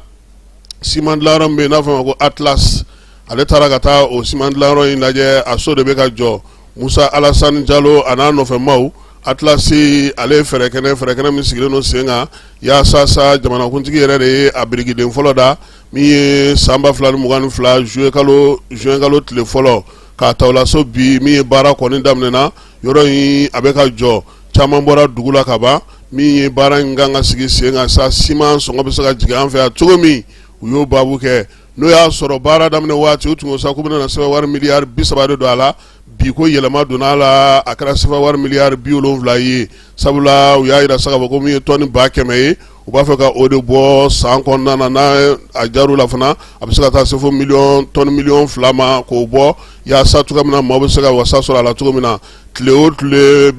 siman dilanyɔrɔ min bɛ yen n'a fɔ ma ko Atlas. Ale taara ka taa o siman dilanyɔrɔ in lajɛ, a so de bɛ ka jɔ. Musa Alasani Jalo a n'a nɔfɛmaw, Atilasi ale ye fɛɛrɛkɛnɛ min sigilen don sen kan yaasa sa jamanakuntigi yɛrɛ de ye a birikiden fɔlɔ da min ye san 2022 juin kalo tile fɔlɔ k'a ta o la so bi min ye baara kɔni daminɛna yɔrɔ in a bɛ ka jɔ caman bɔra dugu la ka ban min ye baara in kan ka sigi sen kan sa siman sɔngɔ bɛ se ka jigin an fɛ yan cogo min u y'o baabu kɛ n'o y'a sɔrɔ baara daminɛ waati u tun ko sa k'u bɛna sefa wari miliyari 30 de don a la bi ko yɛlɛma donna a la a kɛra sefa wari miliyari 70 ye sabula u y'a jira sa k'a fɔ ko min ye tɔni 100,000 ye u b'a fɛ ka o de bɔ san kɔnɔna na n'a a jar'u la fana a bɛ se ka taa se fo tɔni miliyɔn 2 ma k'o bɔ yaasa cogoya min na maaw bɛ se ka wasa sɔrɔ a la cogo min na tile o tile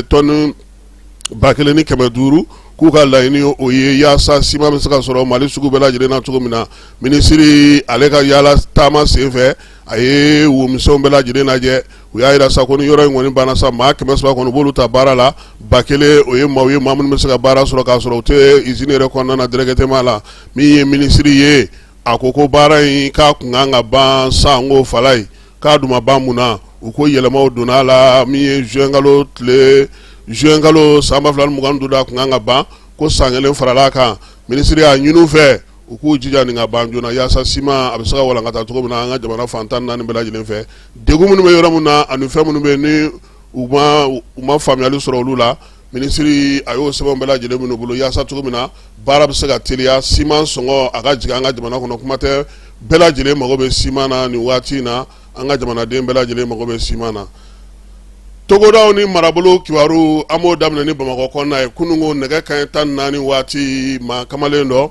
tɔni 1500 k'u ka laɲini o ye yaasa siman bɛ se ka sɔrɔ Mali sugu bɛɛ lajɛlen na cogo min na minisiri ale ka yaala taama senfɛ a ye womisɛnw bɛɛ lajɛlen lajɛ u y'a jira sa ko ni yɔrɔ in kɔni banna sa maa 300 kɔni u b'olu ta baara la 1000 o ye maaw ye maa minnu bɛ se ka baara sɔrɔ k'a sɔrɔ u tɛ usine yɛrɛ kɔnɔna na directement la min ye minisiri ye a ko ko baara in k'a kun kan ka ban sanko fala ye k'a dun ma ban mun na u ko yɛlɛmaw donna a la min ye juin kalo san 2025 a kun kan ka ban ko san kelen farala a kan minisiri y'a ɲini u fɛ u k'u jija nin ka ban joona yaasa siman a bɛ se ka walankata cogo min na an ka jamana fan 14 bɛɛ lajɛlen fɛ degun minnu bɛ yɔrɔ min na ani fɛn minnu bɛ yen ni u ma faamuyali sɔrɔ olu la minisiri a y'o sɛbɛnw bɛɛ lajɛlen minnu bolo yaasa cogo min na baara bɛ se ka teliya siman sɔngɔ a ka jigin an ka jamana kɔnɔ kuma tɛ bɛɛ lajɛlen mago bɛ siman na nin waati in na an ka jamanaden bɛɛ lajɛlen mago bɛ siman na togodaw ni marabolo kibaru an b'o daminɛ ni bamakɔ kɔnɔna ye kununko nɛgɛ kanɲɛ 14 waati maa kamalen dɔ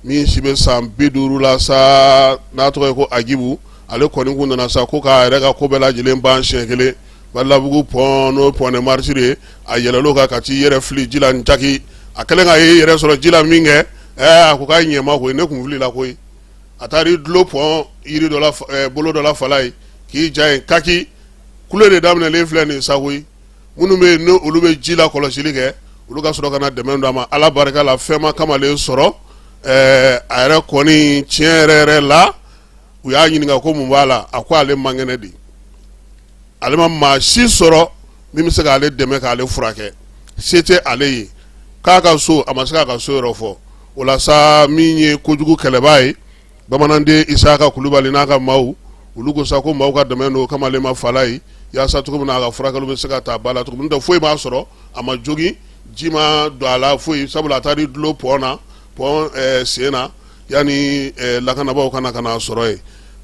min si bɛ san 50 la sa n'a tɔgɔ ye ko agibu ale kɔni kun nana sa ko k'a yɛrɛ ka ko bɛɛ lajɛlen ban siɲɛ kelen Balabugu pont n'o pont des Martyrs ye a yɛlɛl'o kan ka t'i yɛrɛ fili ji la ntaki a kɛlen k'a y'i yɛrɛ sɔrɔ ji la min kɛ ɛɛ a ko k'a ɲɛma koyi ne kun filila koyi a taara i dulon pont yiri dɔ la bolo dɔ la fala ye k'i ja yen kaki kule de daminɛlen filɛ nin sa koyi minnu bɛ yen ni olu bɛ ji la kɔlɔsili kɛ olu ka sɔrɔ ka na dɛmɛ don a ma ala barika la fɛn ma kamalen sɔrɔ ɛɛ a yɛrɛ kɔni tiɲɛ yɛrɛ yɛrɛ la u y'a ɲininka ko mun b'a la a ko ale man kɛnɛ de ale ma maa si sɔrɔ min bɛ se k'ale dɛmɛ k'ale furakɛ se tɛ ale ye k'a ka so a ma se k'a ka so yɔrɔ fɔ o la sa min ye kojugu kɛlɛbaa ye bamananden Isaka Kulubali n'a ka maaw olu ko sa ko maaw ka dɛmɛ don kamalen ma fala ye yaasa cogo min na a ka furakɛli bɛ se ka taa ba la cogo min tɛ foyi m'a sɔrɔ a ma jogin ji ma don a la foyi sabula a taara i dulon pont na pont sen na yanni lakanabaaw ka na ka n'a sɔrɔ yen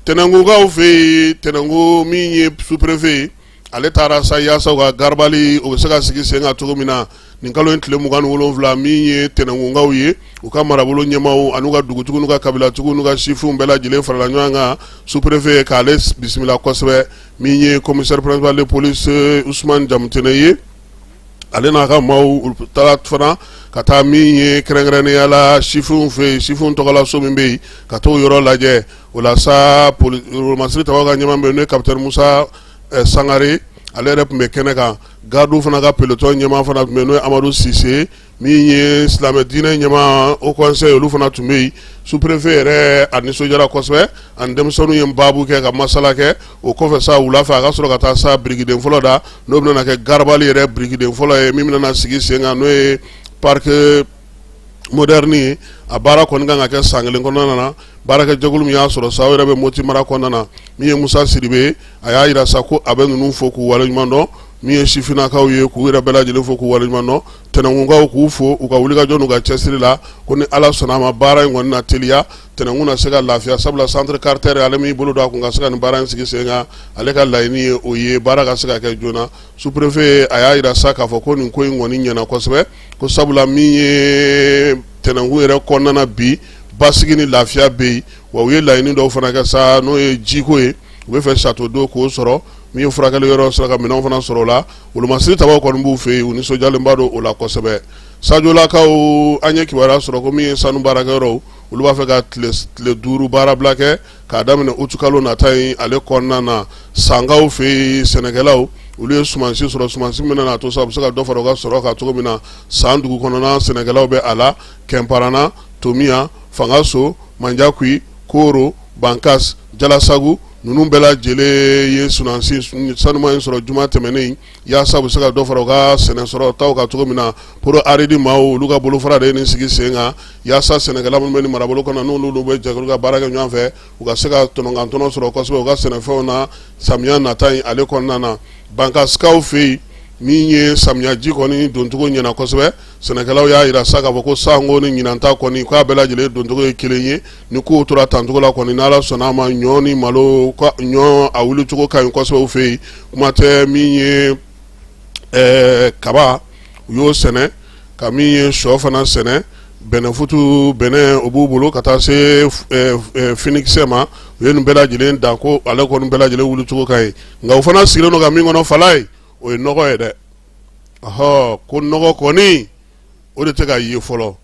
tɛnɛnkukaw fɛ yen tɛnɛnku min ye sous-préfet ye ale taara sa yaasa u ka garabali o bɛ se ka sigi sen kan cogo min na nin kalo in tile 27 min ye tɛnɛnkukaw ye u ka marabolo ɲɛmaaw ani u ka dugutigiw n'u ka kabilatigiw n'u ka sifinw bɛɛ lajɛlen farala ɲɔgɔn kan sous-préfet k'ale bisimila kosɛbɛ min ye commissaire principal de police Usumani Jamutɛnɛ ye ale n'a ka maaw taara fana ka taa min ye kɛrɛnkɛrɛnnenya la sifinw fɛ yen sifinw tɔgɔla so min bɛ yen ka t'o yɔrɔ lajɛ o la sa wolomasiri tabaw ka ɲɛmaa bɛ yen n'o ye capitaine Musa Sangare ale yɛrɛ tun bɛ kɛnɛ kan gardiw fana ka peloton ɲɛmaa fana tun bɛ yen n'o ye Amadu Sise min ye silamɛ diinɛ ɲɛmaa haut conseil olu fana tun bɛ yen sous-préfet yɛrɛ a nisɔndiyara kosɛbɛ ani denmisɛnninw ye baabu kɛ ka masala kɛ o kɔfɛ sa wula fɛ a ka sɔrɔ ka taa sa birikiden fɔlɔ da n'o bɛna kɛ garabali yɛrɛ birikiden fɔlɔ ye min bɛna sigi sen kan n'o ye parc moderne ye a baara kɔni kan ka kɛ san kelen kɔnɔna na baarakɛjɛkulu min y'a sɔrɔ sa o yɛrɛ bɛ Moti mara kɔnɔna na min ye Musa Sidibe a y'a jira sa ko a bɛ ninnu fo k'u waleɲuman dɔn min ye sifinnakaw ye k'u yɛrɛ bɛɛ lajɛlen fo k'u waleɲuman dɔn tɛnɛnkunkaw k'u fo u ka wulikajɔ n'u ka cɛsiri la ko ni Ala sɔnna a ma baara in kɔni na teliya tɛnɛnkun na se ka lafiya sabula centre Carter ale min bolo don a kun ka se ka nin baara in sigi sen kan ale ka laɲini ye o ye baara ka se ka kɛ joona sous-préfet a y'a jira sa k'a fɔ ko nin ko in kɔni ɲɛna kosɛbɛ ko sabula min ye tɛnɛnkun yɛrɛ kɔnɔna na bi basigi ni lafiya bɛ yen wa u ye laɲini dɔw fana kɛ sa n'o ye jiko ye u bɛ fɛ château d'eau k'o sɔrɔ min ye furakɛli yɔrɔ sera ka minɛnw fana sɔrɔ o la wolomasiri tabaw kɔni b'u fɛ yen u nisɔndiyalenba don o la kosɛbɛ sajolakaw an ye kibaruya sɔrɔ ko min ye sanu baarakɛyɔrɔw olu b'a fɛ ka tile 5 baarabila kɛ k'a daminɛ utukalo nata in ale kɔnɔna na sankaw fɛ yen sɛnɛkɛlaw olu ye sumansi sɔrɔ sumansi min bɛna to sa u bɛ se ka dɔ fara u ka sɔrɔ kan cogo min na san dugu kɔnɔna sɛnɛkɛlaw bɛ a la kɛnparana tomiya fangaso manjakui koro bankas jalasagu Ninnu bɛɛ lajɛlen ye sunansi sanuman in sɔrɔ juma tɛmɛnen yaasa u bɛ se ka dɔ fara u ka sɛnɛ sɔrɔ taw kan cogo min na. Pro Aridi maaw, olu ka bolofara de ye nin sigi sen kan yaasa sɛnɛkɛla minnu bɛ nin marabolo kɔnɔ, n'olu bɛ jɛkulu ka baara kɛ ɲɔgɔn fɛ, u ka se ka tɔnɔkantɔnɔ sɔrɔ kosɛbɛ u ka sɛnɛfɛnw na samiya nata in ale kɔnɔna na. Bankasikaw fɛ yen, min ye samiyaji kɔni doncogo ɲɛna kosɛbɛ, sɛnɛkɛlaw y'a jira sa k'a fɔ ko sanko ni ɲinan ta kɔni k'a bɛɛ lajɛlen doncogo ye kelen ye. Ni kow tora tancogo la kɔni, n'Ala sɔnna a ma, ɲɔ ni malo, ɲɔ a wulicogo ka ɲi kosɛbɛ u fɛ yen. Kuma tɛ min ye kaba, u y'o sɛnɛ, ka min ye shɔ fana sɛnɛ, bɛnɛfutu, bɛnɛ o b'u bolo, ka taa se finikisɛ ma. U ye nin bɛɛ lajɛlen dan ko ale kɔni bɛɛ lajɛlen wulicogo ka ɲi. Nka u fana sigilen don ka min kɔnɔ, fala ye, o ye nɔgɔ ye dɛ. Ɔhɔ, ko nɔgɔ kɔni o de tɛ ka ye fɔlɔ.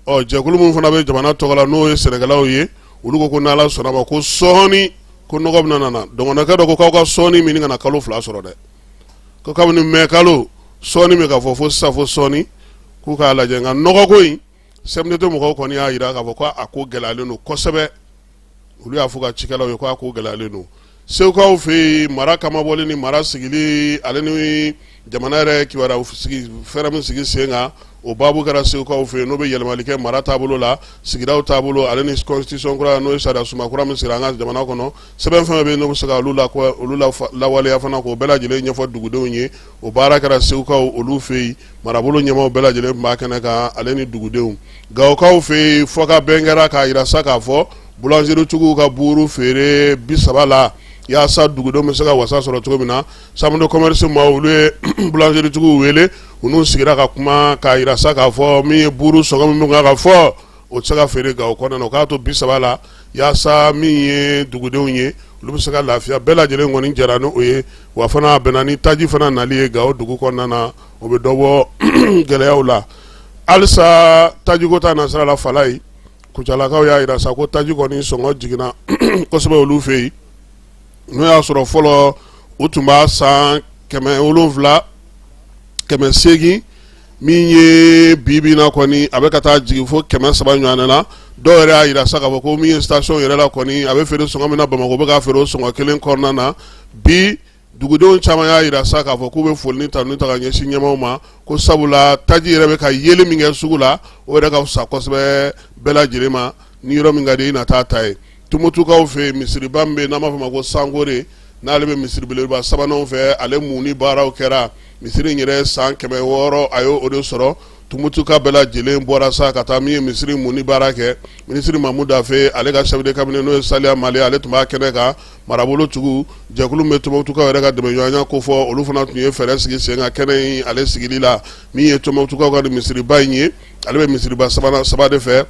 Ɔ, jɛkulu minnu fana bɛ jamana tɔgɔ la, n'o ye sɛnɛkɛlaw ye, olu ko ko n'Ala sɔnna ma, ko sɔɔni ko nɔgɔ bɛna na. Dɔgɔnɔkɛ dɔ ko k'aw ka sɔɔni min ka na kalo 2 sɔrɔ dɛ, ko kabini mɛ kalo sɔɔni bɛ ka fɔ fo sisan, fo sɔɔni k'u k'a lajɛ. Nka nɔgɔko in, CMDT mɔgɔw kɔni y'a jira k'a fɔ ko a ko gɛlɛyalen don kosɛbɛ. Olu y'a fɔ ka cikɛlaw ye ko a ko gɛlɛyalen don. Segukaw fɛ yen, mara kamabɔli ni mara sigili, ale ni jamana yɛrɛ kibaruya sigi fɛɛrɛ min sigi sen kan, o baabu kɛra segukaw fɛ yen, n'o bɛ yɛlɛmali kɛ mara taabolo la, sigidaw taabolo, ale ni constitution kura, n'o ye sariya sunba kura min sigira an ka jamana kɔnɔ. Sɛbɛn fɛn bɛ yen n'o bɛ se ka olu la olu lawaleya fana, k'o bɛɛ lajɛlen ɲɛfɔ dugudenw ye, o baara kɛra segukaw olu fɛ yen. Marabolo ɲɛmaaw bɛɛ lajɛlen tun b'a kɛnɛ kan, ale ni dugudenw. Gawokaw fɛ yen, fɔkabɛn kɛra k'a jira sa k'a fɔ boulangeritigiw ka buuru feere 30 la, yaasa dugudenw bɛ se ka wasa sɔrɔ cogo min na. Chambre de commerce maaw, olu ye boulangeritigiw wele, u n'u sigira ka kuma k'a jira sa k'a fɔ min ye buuru sɔngɔ min kan ka fɔ, o tɛ se ka feere Gawo kɔnɔna na, o k'a to 30 la, yaasa min ye dugudenw ye, olu bɛ se ka lafiya. Bɛɛ lajɛlen kɔni jɛra ni o ye. Wa fana a bɛnna ni taji fana nali ye Gawo dugu kɔnɔna na, o bɛ dɔ bɔ gɛlɛyaw la halisa tajiko ta nasira la. Falayi, Kucalakaw y'a jira sa ko taji kɔni sɔngɔ jiginna kosɛbɛ olu fɛ yen. N'o y'a sɔrɔ fɔlɔ u tun b'a san 700, 800, min ye bi bi na kɔni a bɛ ka taa jigin fo 300 ɲɔgɔn na. Dɔw yɛrɛ y'a jira sa k'a fɔ ko min ye station yɛrɛ la kɔni, a bɛ feere sɔngɔ min na Bamakɔ, bɛ k'a feere o sɔngɔ kelen kɔnɔna na bi. Dugudenw caman y'a jira sa k'a fɔ k'u bɛ foli ni tanuni ta ka ɲɛsin ɲɛmaaw ma, ko sabula taji yɛrɛ bɛ ka yeli min kɛ sugu la, o yɛrɛ ka fisa kosɛbɛ bɛɛ lajɛlen ma. Ni yɔrɔ min ka di i na taa ta ye. Tumutukaw fɛ yen, misiriba min bɛ yen n'an b'a fɔ ma ko Sankore, n'ale bɛ misiri belebeleba sabanan fɛ, ale munni baaraw kɛra. Misiri in yɛrɛ san 600 a y'o de sɔrɔ. Tumutuka bɛɛ lajɛlen bɔra sa ka taa min ye misiri munni baara kɛ. Minisiri Mamu Dafe, ale ka chef de cabinet, n'o ye Saliya Male, ale tun b'a kɛnɛ kan. Marabolo tigiw, jɛkulu min bɛ Tumutukaw yɛrɛ ka dɛmɛɲɔgɔnya kofɔ, olu fana tun ye fɛɛrɛ sigi sen kan kɛnɛ in ale sigili la. Min ye Tumutukaw ka misiriba in ye, ale bɛ misiriba sabanan saba de fɛ: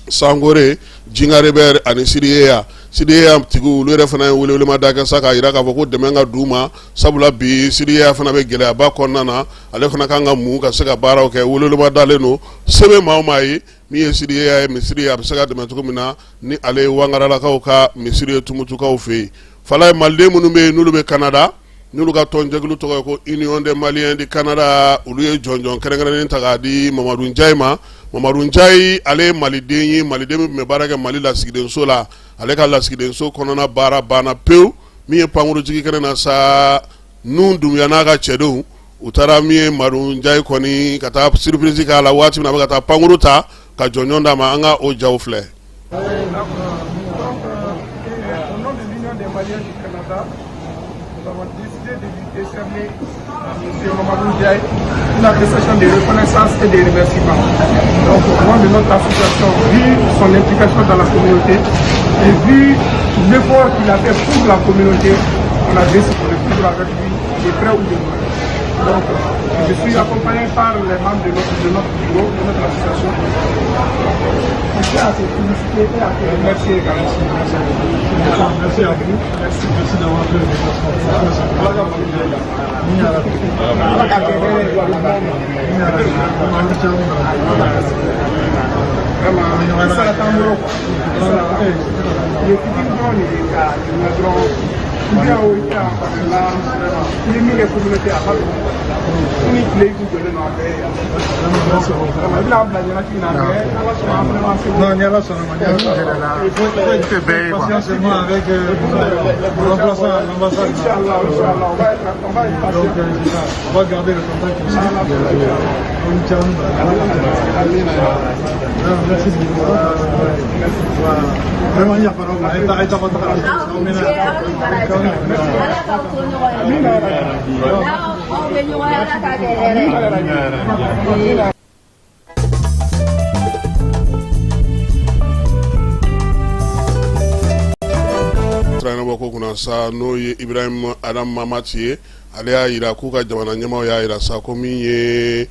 Sankore, Jingarebɛri ani Siriyeya. Siriyeya tigiw, olu yɛrɛ fana ye welewelemada kɛ sa k'a jira k'a fɔ ko dɛmɛ ka d'u ma, sabula bi Siriyeya fana bɛ gɛlɛyaba kɔnɔna na. Ale fana kan ka mun ka se ka baaraw kɛ. Welewelemada dalen don, se bɛ maa o maa ye, min ye Siriyeya ye misiri ye, a bɛ se ka dɛmɛ cogo min na ni ale ye Wangaralakaw ka misiri ye Tumutukaw fɛ yen. Falaye, maliden minnu bɛ yen n'olu bɛ Canada, n'olu ka tɔnjɛkulu tɔgɔ ye ko Union des Maliens du Canada, olu ye jɔnjɔn kɛrɛnkɛrɛnnen ta k'a di Mamadu Njayi ma. Mamadu Njayi, ale ye maliden ye, maliden min tun bɛ baara kɛ Mali lasigidenso la. Ale ka lasigidenso kɔnɔna baara banna pewu. Min ye pankurujigi kɛnɛ na sa, Nun Dunbuya n'a ka cɛdenw, u taara min ye Madu Njayi kɔni ka taa surprise k'a la waati min na a bɛ ka taa pankuru ta ka jɔnjɔn d'a ma. An ka o jaw filɛ. Donc, au nom de l'Union des Maliens du Canada, nous avons décidé de lui décerner à M. Mamadou Ndiaye une attestation de reconnaissance et de remerciement. Donc, au nom de notre association, vu son implication dans la communauté et vu l'effort qu'il a fait pour la communauté, on a décidé de toujours avec lui, de près ou de loin. Donc, je suis accompagné par les membres de notre bureau, de notre association. Je tiens à te féliciter et à te remercier également. Merci à vous. Merci, merci d'avoir fait le déplacement. Ala k'a kɛ hɛrɛ ye. Vraiment, sara t'an bolo quoi. Sara t'an bolo. I ye fitinin dɔrɔn de ye k'a ɲininka dɔrɔn. I bɛ yan o, i tɛ yan, parce que là, vraiment, i ye min kɛ communauté a ka dɔgɔ. Su ni tile i kun jɔlen don an bɛɛ ye yan. Vraiment, i bɛna an bila ɲɛnatigi na mais Ala sɔnna an fana b'an seko. Non, ni Ala sɔnna ma, ni Ala sɔnna ma. Il faut être patient seulement avec le remplaçant à l'ambassade. Inch'Allah, Inch'Allah, on va être patient. Donc, c'est ça. On va garder le contact aussi. On tient. Non, merci beaucoup. Voilà. Vraiment, il n'y a pas de problème. Ala k'aw to ɲɔgɔn ye n'aw bɛ ɲɔgɔn ye Ala k'a kɛ hɛrɛ ye. Ɲɛnabɔ ko kunna sa, n'o ye Ibrahim Adam Mahamat ye, ale y'a jira k'u ka jamana ɲɛmaaw y'a jira sa ko min ye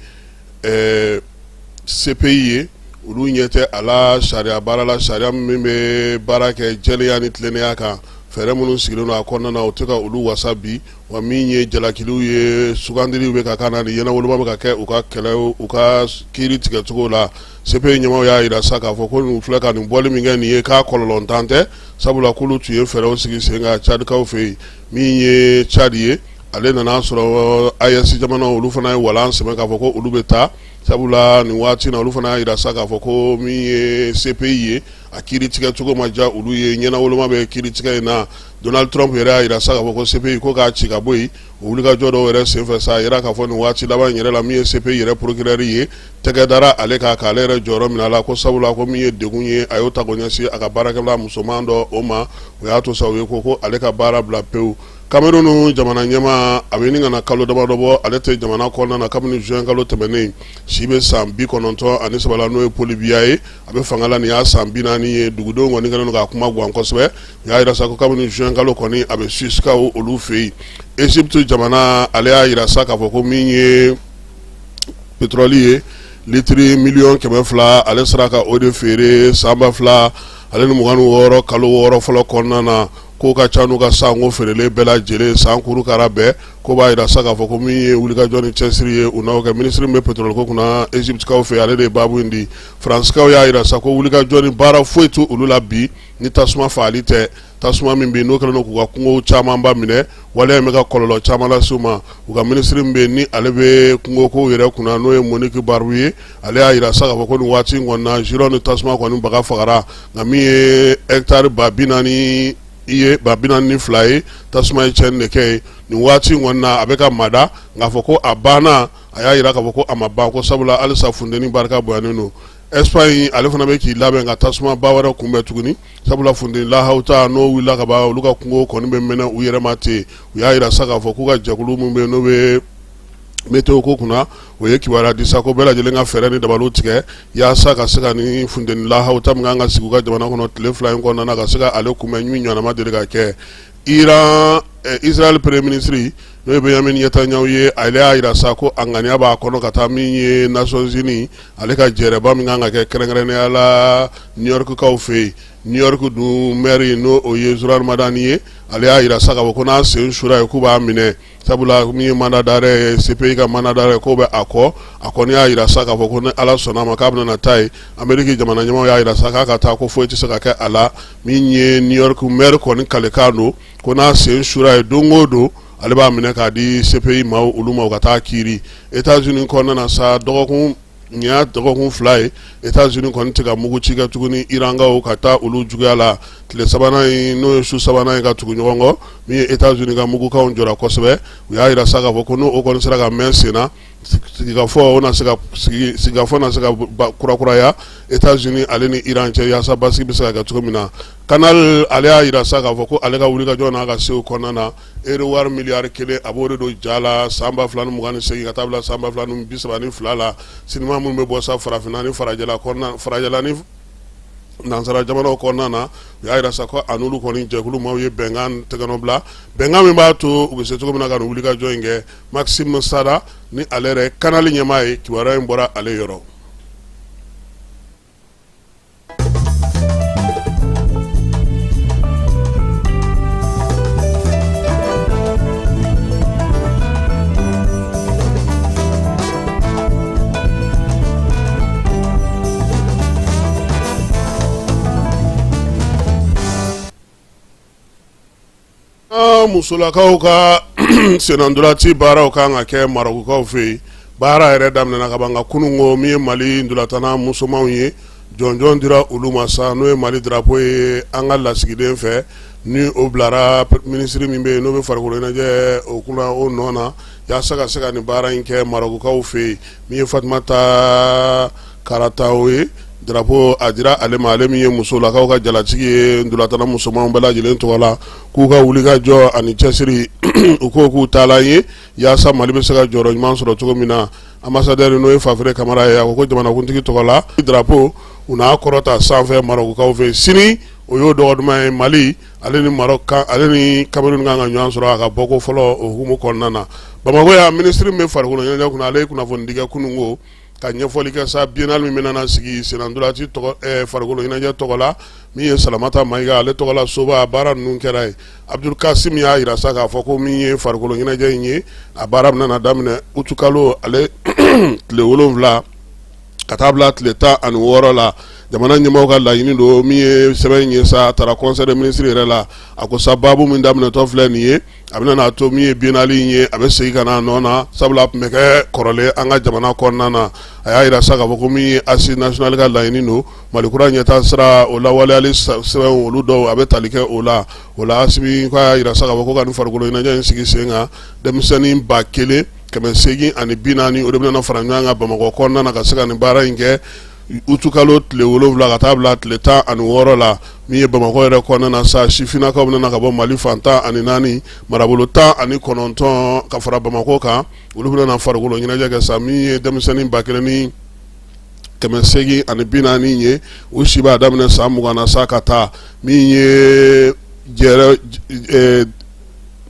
CPI ye, olu ɲɛ tɛ a la sariya baara la, sariya min bɛ baara kɛ jɛlenya ni tilennenya kan. Fɛɛrɛ minnu sigilen don a kɔnɔna na, o tɛ ka olu wasa bi. Wa min ye jalakiliw ye, sugandiliw bɛ ka kan na ni ɲɛnawoloma bɛ ka kɛ u ka kɛlɛ, u ka kiiri tigɛcogo la. CPI ɲɛmaaw y'a jira sa k'a fɔ ko nin filɛ ka nin bɔli min kɛ nin ye, k'a kɔlɔlɔntan tɛ, sabula k'olu tun ye fɛɛrɛw sigi sen kan Tchadikaw fɛ yen. Min ye Tchad ye, ale nana sɔrɔ AES jamanaw, olu fana ye walan sɛmɛ k'a fɔ ko olu bɛ taa, sabula nin waati na olu fana y'a jira sa k'a fɔ ko min ye CPI ye, a kiiri tigɛcogo ma diya olu ye, ɲɛnawoloma bɛ kiiri tigɛ in na. Donald Trump yɛrɛ y'a jira sa k'a fɔ ko CPI ko k'a ci ka bɔ yen. O wulikajɔ dɔw yɛrɛ senfɛ sa, a yira k'a fɔ nin waati laban in yɛrɛ la, min ye CPI yɛrɛ procureur ye, tɛgɛ dara ale kan k'ale yɛrɛ jɔyɔrɔ minɛ a la, ko sabula ko min ye degun ye, a y'o ta k'o ɲɛsin a ka baarakɛla musoman dɔ o ma. O y'a to sa u ye ko ale ka baara bila pewu. Cameroun jamana ɲɛmaa, a bɛ ɲini ka na kalo damadɔ bɔ ale tɛ jamana kɔnɔna na kabini juin kalo tɛmɛnen. Si bɛ san 93 la, n'o ye Paul Biya ye, a bɛ fanga la nin y'a san 40 ye. Dugudenw kɔni kɛlen don k'a kuma gan kosɛbɛ. U y'a jira sa ko kabini juin kalo kɔni, a bɛ Suissekaw olu fɛ yen. Égypte jamana, ale y'a jira sa k'a fɔ ko min ye pétrole ye, litiri 200 000 000, ale sera ka o de feere san 2026 kalo 6 fɔlɔ kɔnɔna na, k'o ka ca n'u ka sanko feerelen bɛɛ lajɛlen san kurukara bɛɛ. Ko b'a jira sa k'a fɔ ko min ye wulikajɔ ni cɛsiri ye, u n'aw kɛ minisiri min bɛ pétrole ko kunna Égyptekaw fɛ, ale de ye baabu in di. Faransikaw y'a jira sa ko wulikajɔ ni baara foyi tɛ olu la bi ni tasuma faali tɛ. Tasuma min bɛ n'o kɛlen don k'u ka kungo camanba minɛ, waleya in bɛ ka kɔlɔlɔ caman lase u ma. U ka minisiri min bɛ ni ale bɛ kungokow yɛrɛ kunna, n'o ye Monique Barbie ye, ale y'a jira sa k'a fɔ ko nin waati in kɔni na, Gironde tasuma kɔni baga fagara, nka min ye hectare 40 000 ye, 42 000 ye, tasuma ye tiɲɛni de kɛ yen. Nin waati in kɔni na, a bɛ ka mada, nka fɔ ko a banna, a y'a jira k'a fɔ ko a ma ban, ko sabula halisa funteni barika bonyanen don. Espagne, ale fana bɛ k'i labɛn ka tasumaba wɛrɛ kunbɛn tuguni, sabula funteni lahawuta n'o wulila ka ban, olu ka kungo kɔni bɛ mɛnɛ u yɛrɛ ma ten. U y'a jira sa k'a fɔ k'u ka jɛkulu min bɛ yen n'o bɛ météo ko kunna, o ye kibaruya di sa ko bɛɛ lajɛlen ka fɛɛrɛ ni dabaliw tigɛ yaasa ka se ka ni funteni lahawuta min kan ka sigi u ka jamana kɔnɔ tile 2 in kɔnɔna na, ka se ka ale kunbɛn min ɲɔgɔnna ma deli ka kɛ. Iran, Israël premier ministre, n'o ye Benjamin Netanyahu ye, ale y'a jira sa ko a ŋaniya b'a kɔnɔ ka taa min ye Nations Unies, ale ka jɛrɛba min kan ka kɛ kɛrɛnkɛrɛnnenya la New York kaw fɛ yen. New York dun maire, n'o o ye Zohran Mamdani ye, ale y'a jira sa k'a fɔ ko n'a sen sura ye, k'u b'a minɛ, sabula min ye mandat d'arrêt ye, CPI ka mandat d'arrêt, k'o bɛ a kɔ. A kɔni y'a jira sa k'a fɔ ko ni Ala sɔnna a ma, k'a bɛna na taa yen. Amérique jamana ɲɛmaaw y'a jira sa k'a ka taa, ko foyi tɛ se ka kɛ a la. Min ye New York maire kɔni kalekan don ko n'a sen sura ye don o don, ale b'a minɛ k'a di CPI maaw olu ma, u ka taa kiiri. États-Unis kɔnɔna na sa, dɔgɔkun nin y'a dɔgɔkun 2 ye, États-Unis kɔni tɛ ka mugu ci kɛ tuguni Irankaw ka taa olu juguya la. Tile sabanan in, n'o ye su sabanan ye ka tugu ɲɔgɔn kɔ, min ye États-Unis ka mugukanw jɔra kosɛbɛ. U y'a jira sa k'a fɔ ko n'o kɔni sera ka mɛn sen na, sigikafɔ na se ka sigikafɔ na se ka kurakuraya États-Unis ale ni Iran cɛ, yaasa basigi bɛ se ka kɛ cogo min na. Canal, ale y'a jira sa k'a fɔ ko ale ka wulikajɔ n'a ka sew kɔnɔna na, euro wari miliyari 1, a b'o de don ja la san 2028 ka taa bila san 2032 la. Sinima minnu bɛ bɔ sa farafinna ni farajɛla kɔnɔna, farajɛla ni nansara jamanaw kɔnɔna na, u y'a jira sa ko a n'olu kɔni jɛkulu maaw ye bɛnkan tɛgɛnɔ bila, bɛnkan min b'a to u bɛ se cogo min na ka nin wulikajɔ in kɛ. Maxime Sada ni ale yɛrɛ Canal ɲɛmaa ye, kibaruya in bɔra ale yɔrɔ. Musolakaw ka sennantolaci baaraw kan ka kɛ Marɔkukaw fɛ yen. Baara yɛrɛ daminɛna ka ban nka kununko min ye Mali ntolatanna musomanw ye, jɔnjɔn dira olu ma sa, n'o ye Mali drapeau ye an ka lasigiden fɛ, ni o bilara minisiri min bɛ yen n'o bɛ farikolo ɲɛnajɛ o kunna o nɔ na, yaasa ka se ka nin baara in kɛ Marɔkukaw fɛ yen. Min ye Fatumata Karatawo ye, drapeau a dira ale ma, ale min ye musolakaw ka jalatigi ye ntolatanna musomanw bɛɛ lajɛlen tɔgɔ la, k'u ka wulikajɔ ani cɛsiri u ko k'u taalan ye yaasa Mali bɛ se ka jɔyɔrɔ ɲuman sɔrɔ cogo min na. Ambassadeur n'o ye Fafere Kamara ye, a ko ko jamanakuntigi tɔgɔ la, drapeau u n'a kɔrɔta sanfɛ Marɔkukaw fɛ sini. O y'o dɔgɔ duman ye. Mali ale ni Maroc kan, ale ni Cameroun kan ka ɲɔgɔn sɔrɔ a ka bɔko fɔlɔ o hukumu kɔnɔna na. Bamakɔ yan, minisiri min bɛ farikolo ɲɛnajɛ kunna, ale ye kunnafonidi kɛ kununko ka ɲɛfɔli kɛ sa biennale min bɛna sigi sennantolaci tɔgɔ farikolo ɲɛnajɛ tɔgɔ la, min ye Salamata Mayiga ale tɔgɔla soba baara ninnu kɛra yen. Abdul Kasim y'a jira sa k'a fɔ ko min ye farikolo ɲɛnajɛ in ye, a baara bɛna daminɛ utukalo ale tile 7 ka taa bila tile 16 la. Jamana ɲɛmaaw ka laɲini don min ye sɛbɛn in ye sa, a taara conseil des ministres yɛrɛ la. A ko sa baabu min daminɛtɔ filɛ nin ye, a bɛna n'a to min ye biennale in ye, a bɛ segin ka na a nɔ na, sabula a tun bɛ kɛ kɔrɔlen an ka jamana kɔnɔna na. A y'a jira sa k'a fɔ ko min ye assise nationale ka laɲini don, Mali kura ɲɛtaa sira o lawaleyali sɛbɛn olu dɔw a bɛ tali kɛ o la. O la Asimi k'a y'a jira sa k'a fɔ ko ka nin farikolo ɲɛnajɛ in sigi sen kan, denmisɛnnin 1840, o de bɛna fara ɲɔgɔn kan Bamakɔ kɔnɔna na ka se ka nin baara in kɛ utukalo tile 7 ka taa bila tile 16 la. Min ye Bamakɔ yɛrɛ kɔnɔna na sa, sifinnakaw bɛna ka bɔ Mali fan 14, marabolo 19 ka fara Bamakɔ kan, olu bɛna farikolo ɲɛnajɛ kɛ sa. Min ye denmisɛnnin 1840 ye, u si b'a daminɛ san 20 na sa ka taa. Min ye jɛrɛ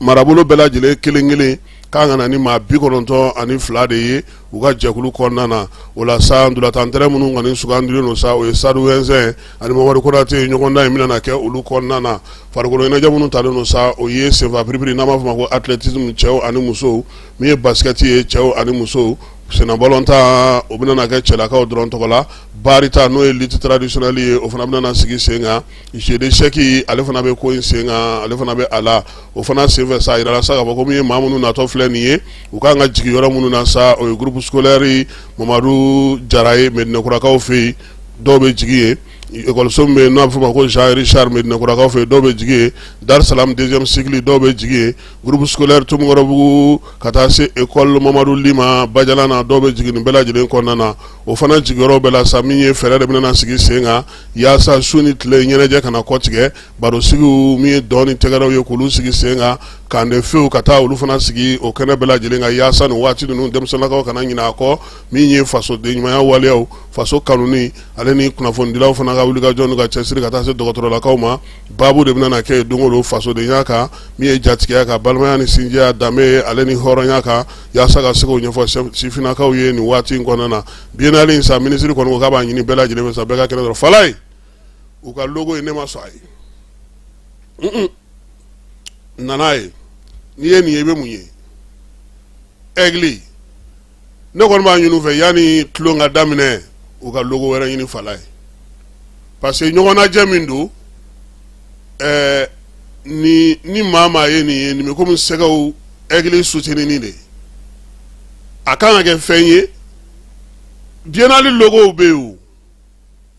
marabolo bɛɛ lajɛlen kelen kelen kan ka na ni maa 92 de ye u ka jɛkulu kɔnɔna na. O la sa, ntolatan terrain minnu kɔni sugandilen don sa, o ye Stade Ouezzin ani Mamadu Konate. Ɲɔgɔndan in bɛna kɛ olu kɔnɔna na. Farikolo ɲɛnajɛ minnu talen don sa, o ye senfa piripiri n'an b'a fɔ ma ko athlétisme, cɛw ani musow, min ye basket ye, cɛw ani musow, senna balontan, o bɛna kɛ cɛlakaw dɔrɔn tɔgɔ la, barita n'o ye lutte traditionnelle ye, o fana bɛna sigi sen kan, jeu d'échec ale fana bɛ ko in sen kan, ale fana bɛ a la. O fana senfɛ sa, a jirala sa k'a fɔ ko min ye maa minnu natɔ filɛ nin ye, u kan ka jigin yɔrɔ minnu na sa, o ye groupe scolaire Mamadu Jara ye Medinɛkurakaw fɛ yen, dɔw bɛ jigin yen. Ekɔliso min bɛ yen n'a bɛ f'o ma ko Jean Richard, Medinɛkurakaw fɛ yen, dɔw bɛ jigin yen. Dar Salam deuxième cycle, dɔw bɛ jigin yen. Groupe scolaire Tomikɔrɔbugu ka taa se école Mamadu Ly ma Bajalan na, dɔw bɛ jigin nin bɛɛ lajɛlen kɔnɔna na. O fana jigiyɔrɔ bɛɛ la sa, min ye fɛɛrɛ de bɛna sigi sen kan yaasa su ni tile ɲɛnajɛ kana kɔtigɛ, barosigiw, min ye dɔn ni tɛgɛrɛw ye, k'olu sigi sen kan, camp de feu ka taa olu fana sigi o kɛnɛ bɛɛ lajɛlen kan, yaasa nin waati ninnu denmisɛnninlakaw kana ɲinɛ a kɔ. Min ye fasoden ɲumanya waleyaw, faso kanuni, ale ni kunnafonidilaw fana ka wulikajɔ n'u ka cɛsiri ka taa se dɔgɔtɔrɔlakaw ma, baabu de bɛna kɛ don o don fasodenya kan, min ye jatigiya kan, balimaya ni sinjiya, danbe ale ni hɔrɔnya kan, yaasa ka se k'o ɲɛfɔ sifinnakaw ye nin waati in kɔnɔna na. Biennale in sa, minisiri kɔni ko k'a b'a ɲini bɛɛ lajɛlen fɛ sa, bɛɛ ka kɛnɛ sɔrɔ. Falaye, u ka logo ye, ne ma sɔn a ye, nana ye. N'i ye nin ye, i bɛ mun ye? Aigle. Ne kɔni b'a ɲini u fɛ, yanni tulon ka daminɛ, u ka logo wɛrɛ ɲini Falaye, parce que ɲɔgɔnnajɛ min don, ni maa maa ye nin ye, nin bɛ komi sɛgɛw aigle soutenir de ye. A kan ka kɛ fɛn ye. Biennale logow bɛ yen o,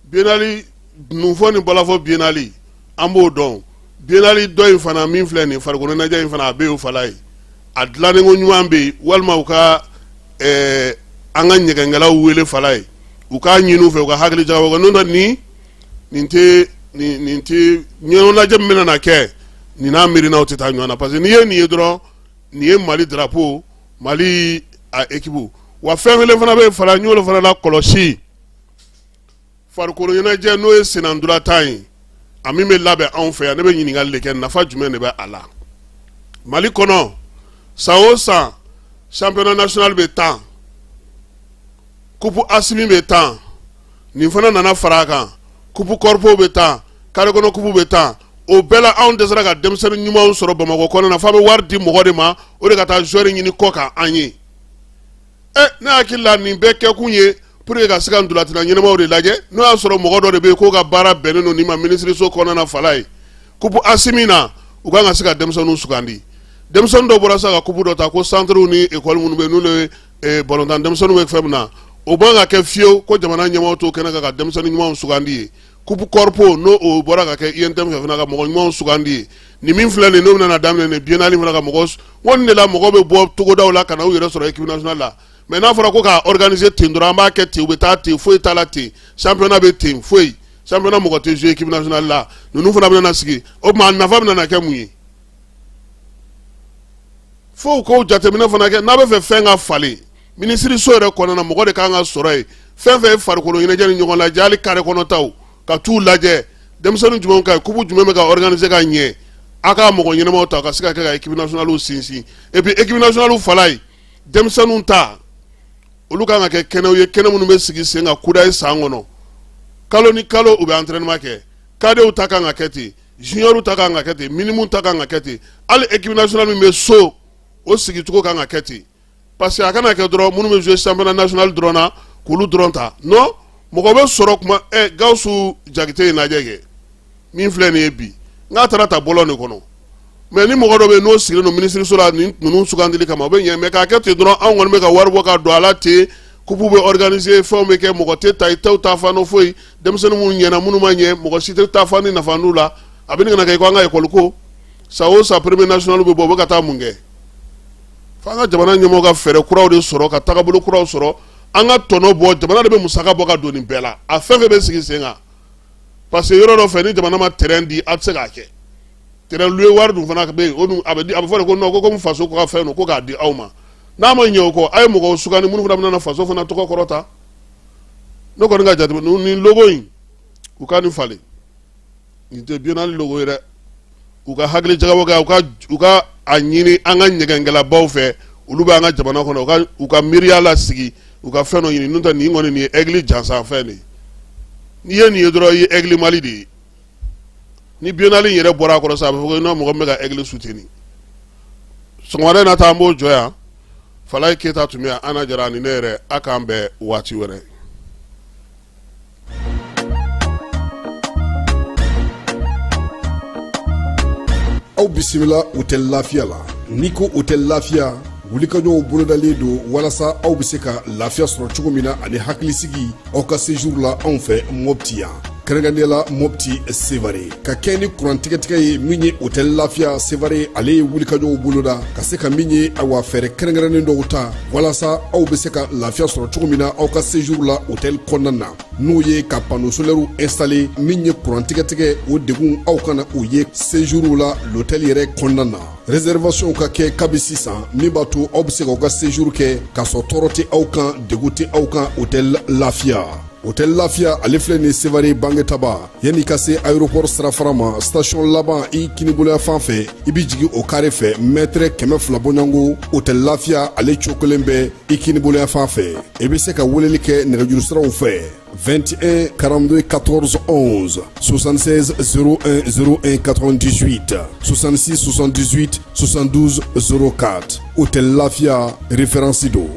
biennale dununfɔ ni balafɔ biennale, an b'o dɔn. Biennale dɔ in fana min filɛ nin farikolo ɲɛnajɛ in fana, a bɛ yen o Falaye, a dilannen ko ɲuman bɛ yen, walima u ka an ka ɲɛgɛnkɛlaw wele Falaye, u k'a ɲini u fɛ u ka hakili jagabɔ kɛ. N'o tɛ nin tɛ nin tɛ ɲɛnajɛ min bɛna na kɛ nin n'a miirinaw tɛ taa ɲɔgɔn na, parce que n'i ye nin ye dɔrɔn, nin ye Mali drapeau, Mali a équipe. Wa fɛn kelen fana bɛ yen Falaye, n y'olu fana la kɔlɔsi. Farikolo ɲɛnajɛ n'o ye sennantolatan ye, a min bɛ labɛn anw fɛ yan, ne bɛ ɲininkali de kɛ, nafa jumɛn de bɛ a la Mali kɔnɔ? San o san, championnat national bɛ tan, coupe Asimi bɛ tan, nin fana nana fara a kan, coupe corpo bɛ tan, carré kɔnɔ coupe bɛ tan. O bɛɛ la, anw dɛsɛra ka denmisɛnnin ɲumanw sɔrɔ Bamakɔ kɔnɔna na, f'an bɛ wari di mɔgɔ de ma, o de ka taa joueur ɲini kɔ kan an ye. Ne hakili la, nin bɛɛ kɛkun ye pour que ka se ka ntolatanna ɲɛnamaw de lajɛ. N'o y'a sɔrɔ mɔgɔ dɔ de bɛ yen k'o ka baara bɛnnen don nin ma minisiriso kɔnɔna na, Falaye, coupe Asimi na, u kan ka se ka denmisɛnninw sugandi. Denmisɛnnin dɔw bɔra sa ka coupe dɔ ta ko centrew ni école minnu bɛ yen, n'olu ye balontan denmisɛnninw bɛ fɛn min na, o man ka kɛ fiyewu ko jamana ɲɛmaaw t'o kɛnɛ kan ka denmisɛnnin ɲumanw sugandi ye. Coupe Corpo, n'o o bɔra ka kɛ UNTM fɛ fana, ka mɔgɔ ɲumanw sugandi ye. Nin min filɛ nin, n'o bɛna daminɛ nin biennale fana, ka mɔgɔ n ko nin de la mɔgɔ bɛ bɔ togodaw la ka na u yɛrɛ sɔrɔ équipe nationale la. Mais n'a fɔra ko k'a organiser ten dɔrɔn, an b'a kɛ ten, u bɛ taa ten, foyi t'a la ten, championnat bɛ ten, foyi championnat, mɔgɔ tɛ jouer équipe nationale la, ninnu fana bɛna sigi, o tuma a nafa bɛna kɛ mun ye? Fo u k'o jateminɛ fana kɛ. N'a bɛ fɛ fɛn ka falen minisiriso yɛrɛ kɔnɔna na, mɔgɔ de kan ka sɔrɔ yen. Fɛn fɛn ye farikolo ɲɛnajɛ ni ɲɔgɔn lajɛ, hali carré kɔnɔtaw, ka t'u lajɛ denmisɛnnin jumɛn ka ɲi, coupe jumɛn bɛ ka organiser ka ɲɛ, a ka mɔgɔ ɲɛnamaw ta ka se ka kɛ ka équipe nationale sinsin. Et puis équipe nationale fala ye, denmisɛnninw ta, olu kan ka kɛ kɛnɛw ye, kɛnɛ minnu bɛ sigi sen kan kudayi san kɔnɔ, kalo ni kalo u bɛ entraînement kɛ. Cadetw ta kan ka kɛ ten, juniorw ta kan ka kɛ ten, minimew ta kan ka kɛ ten, hali équipe nationale min bɛ so, o sigicogo kan ka kɛ ten. Parce que a kana kɛ dɔrɔn minnu bɛ jouer championnat national dɔrɔn na, k'olu dɔrɔn ta. Non, mɔgɔ bɛ sɔrɔ kuma ɛ Gawusu Jakite in lajɛ kɛ min filɛ nin ye bi, n k'a taara ta bɔlɔn de kɔnɔ. Mais ni mɔgɔ dɔ bɛ yen n'o sigilen don minisiriso la nin ninnu sugandili kama, o bɛ ɲɛ. Mais k'a kɛ ten dɔrɔn, anw kɔni bɛ ka wari bɔ ka don a la ten, coupe bɛ organiser, fɛnw bɛ kɛ, mɔgɔ tɛ ta i t'aw ta fan foyi, denmisɛnnin minnu ɲɛna, minnu ma ɲɛ, mɔgɔ si tɛ taa fan ni nafa n'u la. A bɛ ka na kɛ ko an ka école ko san o san premier national bɛ bɔ, u bɛ ka taa mun kɛ? F'an ka jamana ɲɛmɔgɔ ka fɛɛrɛ kuraw de sɔrɔ, ka tagabolo kuraw sɔrɔ, an ka tɔnɔ bɔ. Jamana de bɛ musaka bɔ ka don nin bɛɛ la, a fɛn fɛn bɛ sigi sen kan. Parce que yɔrɔ dɔ fɛ, ni jamana ma terrain di, a tɛ se k'a kɛ. Terrain louer wari dun fana bɛ yen, o dun a bɛ di, a bɛ fɔ de ko non, ko komi faso ka fɛn don, ko k'a di aw ma. N'a ma ɲɛ o kɔ, a ye mɔgɔw sugandi minnu fana bɛna faso fana tɔgɔ kɔrɔta. Ne kɔni ka jate, nin logo in, u ka nin falen. Nin tɛ biennale logo ye dɛ. U ka hakili jagabɔ kɛ, u ka a ɲini an ka ɲɛgɛnkɛlabaw fɛ, olu bɛ an ka jamana kɔnɔ, u ka miiriya lasigi, u ka fɛn dɔ ɲini. N'o tɛ, nin kɔni, nin ye aigle jansan fɛn de ye. N'i ye nin ye dɔrɔn, i ye Aigle Mali de ye. Ni biennale in yɛrɛ bɔra a kɔrɔ sa, a bɛ fɔ ko i n'a mɔgɔ min bɛ ka aigle soutenir. Sɔgɔmada in na ta, an b'o jɔ yan. Falaye Keyita tun bɛ yan, Ana Jara ani ne yɛrɛ. A k'an bɛn waati wɛrɛ. Aw bisimila Hôtel Lafiya la. N'i ko Hôtel Lafiya, wulikajɔw bolodalen don walasa aw bɛ se ka lafiya sɔrɔ cogo min na ani hakilisigi aw ka séjour la anw fɛ Mopti yan, kɛrɛnkɛrɛnnenya la Mopti Sevare. Ka kɛ ni kurantigɛtigɛ ye, min ye Hôtel Lafiya Sevare, ale ye wulikajɔw boloda ka se ka min ye, awa, fɛɛrɛ kɛrɛnkɛrɛnnen dɔw ta walasa aw bɛ se ka lafiya sɔrɔ cogo min na aw ka séjour la hôtel kɔnɔna na, n'o ye ka panneau solaire installer. Min ye kurantigɛtigɛ, o degun aw kana o ye séjour la l'hôtel yɛrɛ kɔnɔna na. Réservation ka kɛ kabi sisan, min b'a to aw bɛ se k'aw ka séjour kɛ k'a sɔrɔ tɔɔrɔ tɛ aw kan, degun tɛ aw kan. Hôtel Lafiya, Hôtel Lafiya, ale filɛ nin Sevare Bangetaba, yanni ka se aéroport sirafara ma, station laban i kiniboloya fan fɛ, i bɛ jigin o carré fɛ, mètre 200 bɔɲɔgɔnko, Hôtel Lafiya ale cogo kelen bɛ i kiniboloya fan fɛ. I bɛ se ka weleli kɛ nɛgɛjuru siraw fɛ: 21 42 14 11, 76 01 01 98, 66 78 72 04. Hôtel Lafiya, référence don.